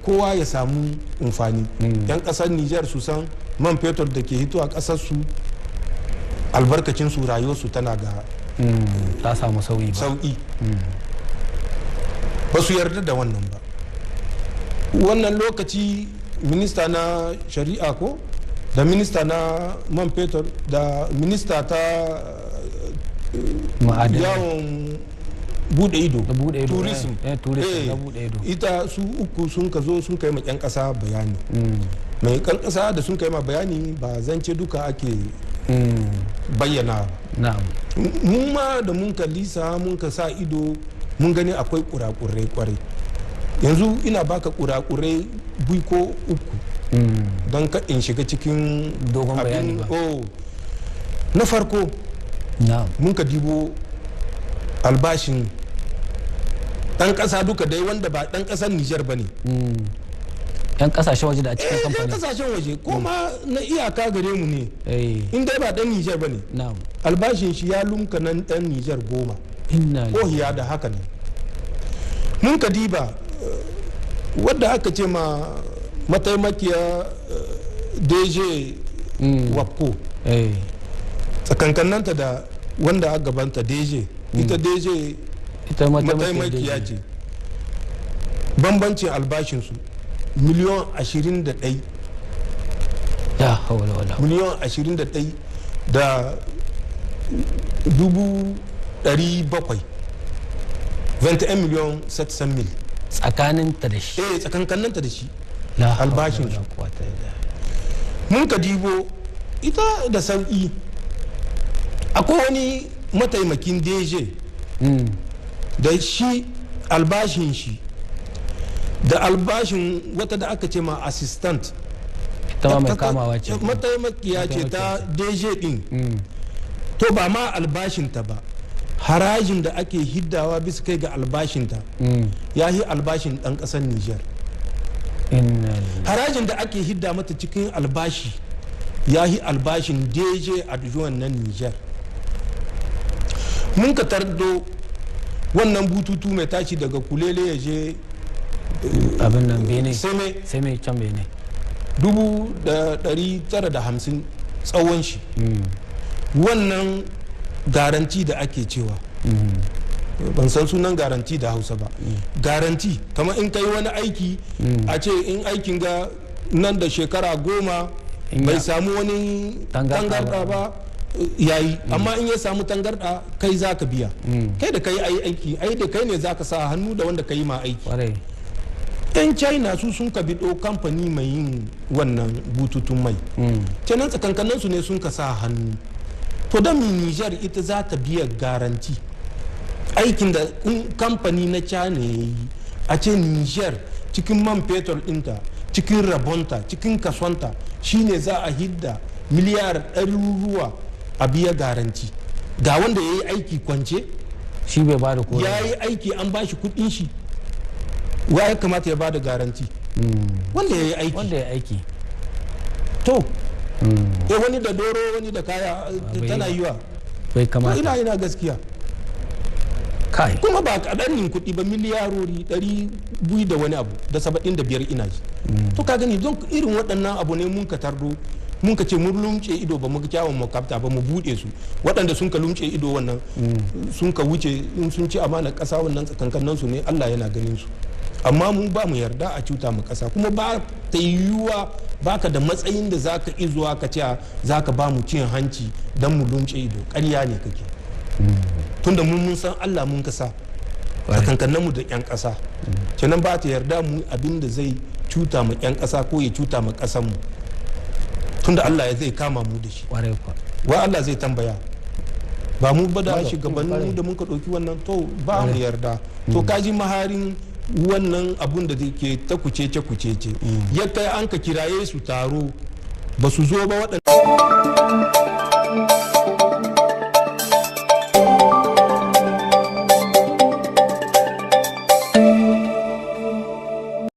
kowa ya samu amfani. 'Yan ƙasar Nijar su san man fetur da ke hito a ƙasar su, albarkacin su rayuwarsu tana ga ta samu sauyi ba. Sauki. Ba su yarda da wannan ba. Wannan lokaci minista na shari'a ko da minista na man fetur da minista ta yawon bude ido, tourism, ita su uku sun ka zo sun kai ma 'yan kasa bayani. Mai kan kasa da sun kai ma bayani, ba zance duka ake bayyana ba. Mun ma da mun ka lisa, mun ka sa ido, mun gani akwai kurakurai kwarai. Yanzu ina baka kurakurai biyu ko uku don ka in shiga cikin dogon bayani ba. Na farko, mun ka dibo albashin Ɗan ƙasa duka dai wanda ba ɗan ƙasar Nijar ba ne. Yan kasashen waje da a cikin Eh, yan kamfanin. kasashen waje ko ma na iyaka gare mu ne, in dai ba ɗan Nijar ba ne, albashin shi ya lumka nan ɗan Nijar 10 Inna ko hiya da haka ne. Mun ka diba wadda aka ce ma mataimakiya DG WAPCO, tsakankannanta da wanda a gabanta DG, ita DG Ita mataimakiya ce, bambancin albashinsu miliyon 21. La hawla wala. Miliyon 21 da dubu 700, 21 miliyon 700 mil. Tsakanin ta da shi. Eh, tsakankannanta da shi. La hawla Albashin wala su. quwwata illa. Mun ka dibo ita da sauƙi, akwai wani mataimakin DG da shi albashin shi da albashin wata da aka ce ma assistant, Ita ma mai kamawa ce. Mataimakiya ce ta DG din. To, ba ma albashinta ba, harajin da ake hiddawa bisa kai ga albashinta ya yi albashin ɗan ƙasar Niger. Inna lillahi. Harajin da ake hidda mata cikin albashi ya yi albashin DG adjoint na Niger. Mun ka tardo wannan bututu mai tashi daga Kulele ya je Abin nan Bene. Seme. Sai mai can Bene. 950,000 tsawon shi. Wannan garanti da ake cewa, ban san sunan garanti da Hausa ba, garanti kamar in kai wani aiki, a ce in aikin ga nan da shekara 10 In bai ya samu wani tangarɗa tangarɗa ba yayi, amma in ya samu tangarɗa kai za ka biya. Kai da kai ai aiki, ai da kai ne za ka sa hannu da wanda ka yi ma aiki. Yan China su sun ka biɗo kamfani mai yin wannan bututun mai, kenan tsakankanin su ne sun ka sa hannu. To, don mi Niger ita za ta biya garanti aikin da kamfani na China ya yi, a ce Niger cikin man fetur ɗinta, cikin rabonta, cikin kasonta shine za a hidda miliyar ɗaruruwa a biya garanti ga wanda ya yi aiki kwance? Shi bai ba da ko Ya yi aiki, an ba shi kuɗin shi. Wa ya kamata ya ba da garanti? Wanda ya yi aiki. Wanda ya aiki. To, eh, wani da doro, wani da kaya. Bai Tana yi yiwa. Bai To, kamata. ina gaskiya. Kai. Kuma ba kaɗan kuɗi ba, miliyarori 200 da wani abu da 75 ina ji. To, ka gani, don irin waɗannan abu ne mun ka tardo, mun ka ce mun lumce ido, ba mu ga kyawun makabta ba, mu buɗe su. Waɗanda sun ka lumce ido wannan sun ka wuce, in sun ci amanar ƙasa, wannan tsakankanin su ne, Allah yana ganin su. Amma mu ba mu yarda a cuta mu ƙasa, kuma ba ta yiwuwa baka da matsayin da zaka izuwa ka ce zaka ba mu cin hanci don mu lumce ido. Ƙarya ne kake, tunda mun san Allah mun kasa tsakankanin mu da yan ƙasa. Kenan ba ta yarda mu abin da zai cuta mu yan ƙasa ko ya cuta mu ƙasan mu, tunda Allah ya zai kama mu da shi. Kwarai kuwa. Wa Allah zai tambaya? Ba mu ba da shugabannin Kwarai. mu da muka ɗauki wannan. To, ba mu yarda. To, kaji maharin wannan abun da ke ta kucece kucece, ya kai an ka kiraye su taro, ba su zo ba waɗanda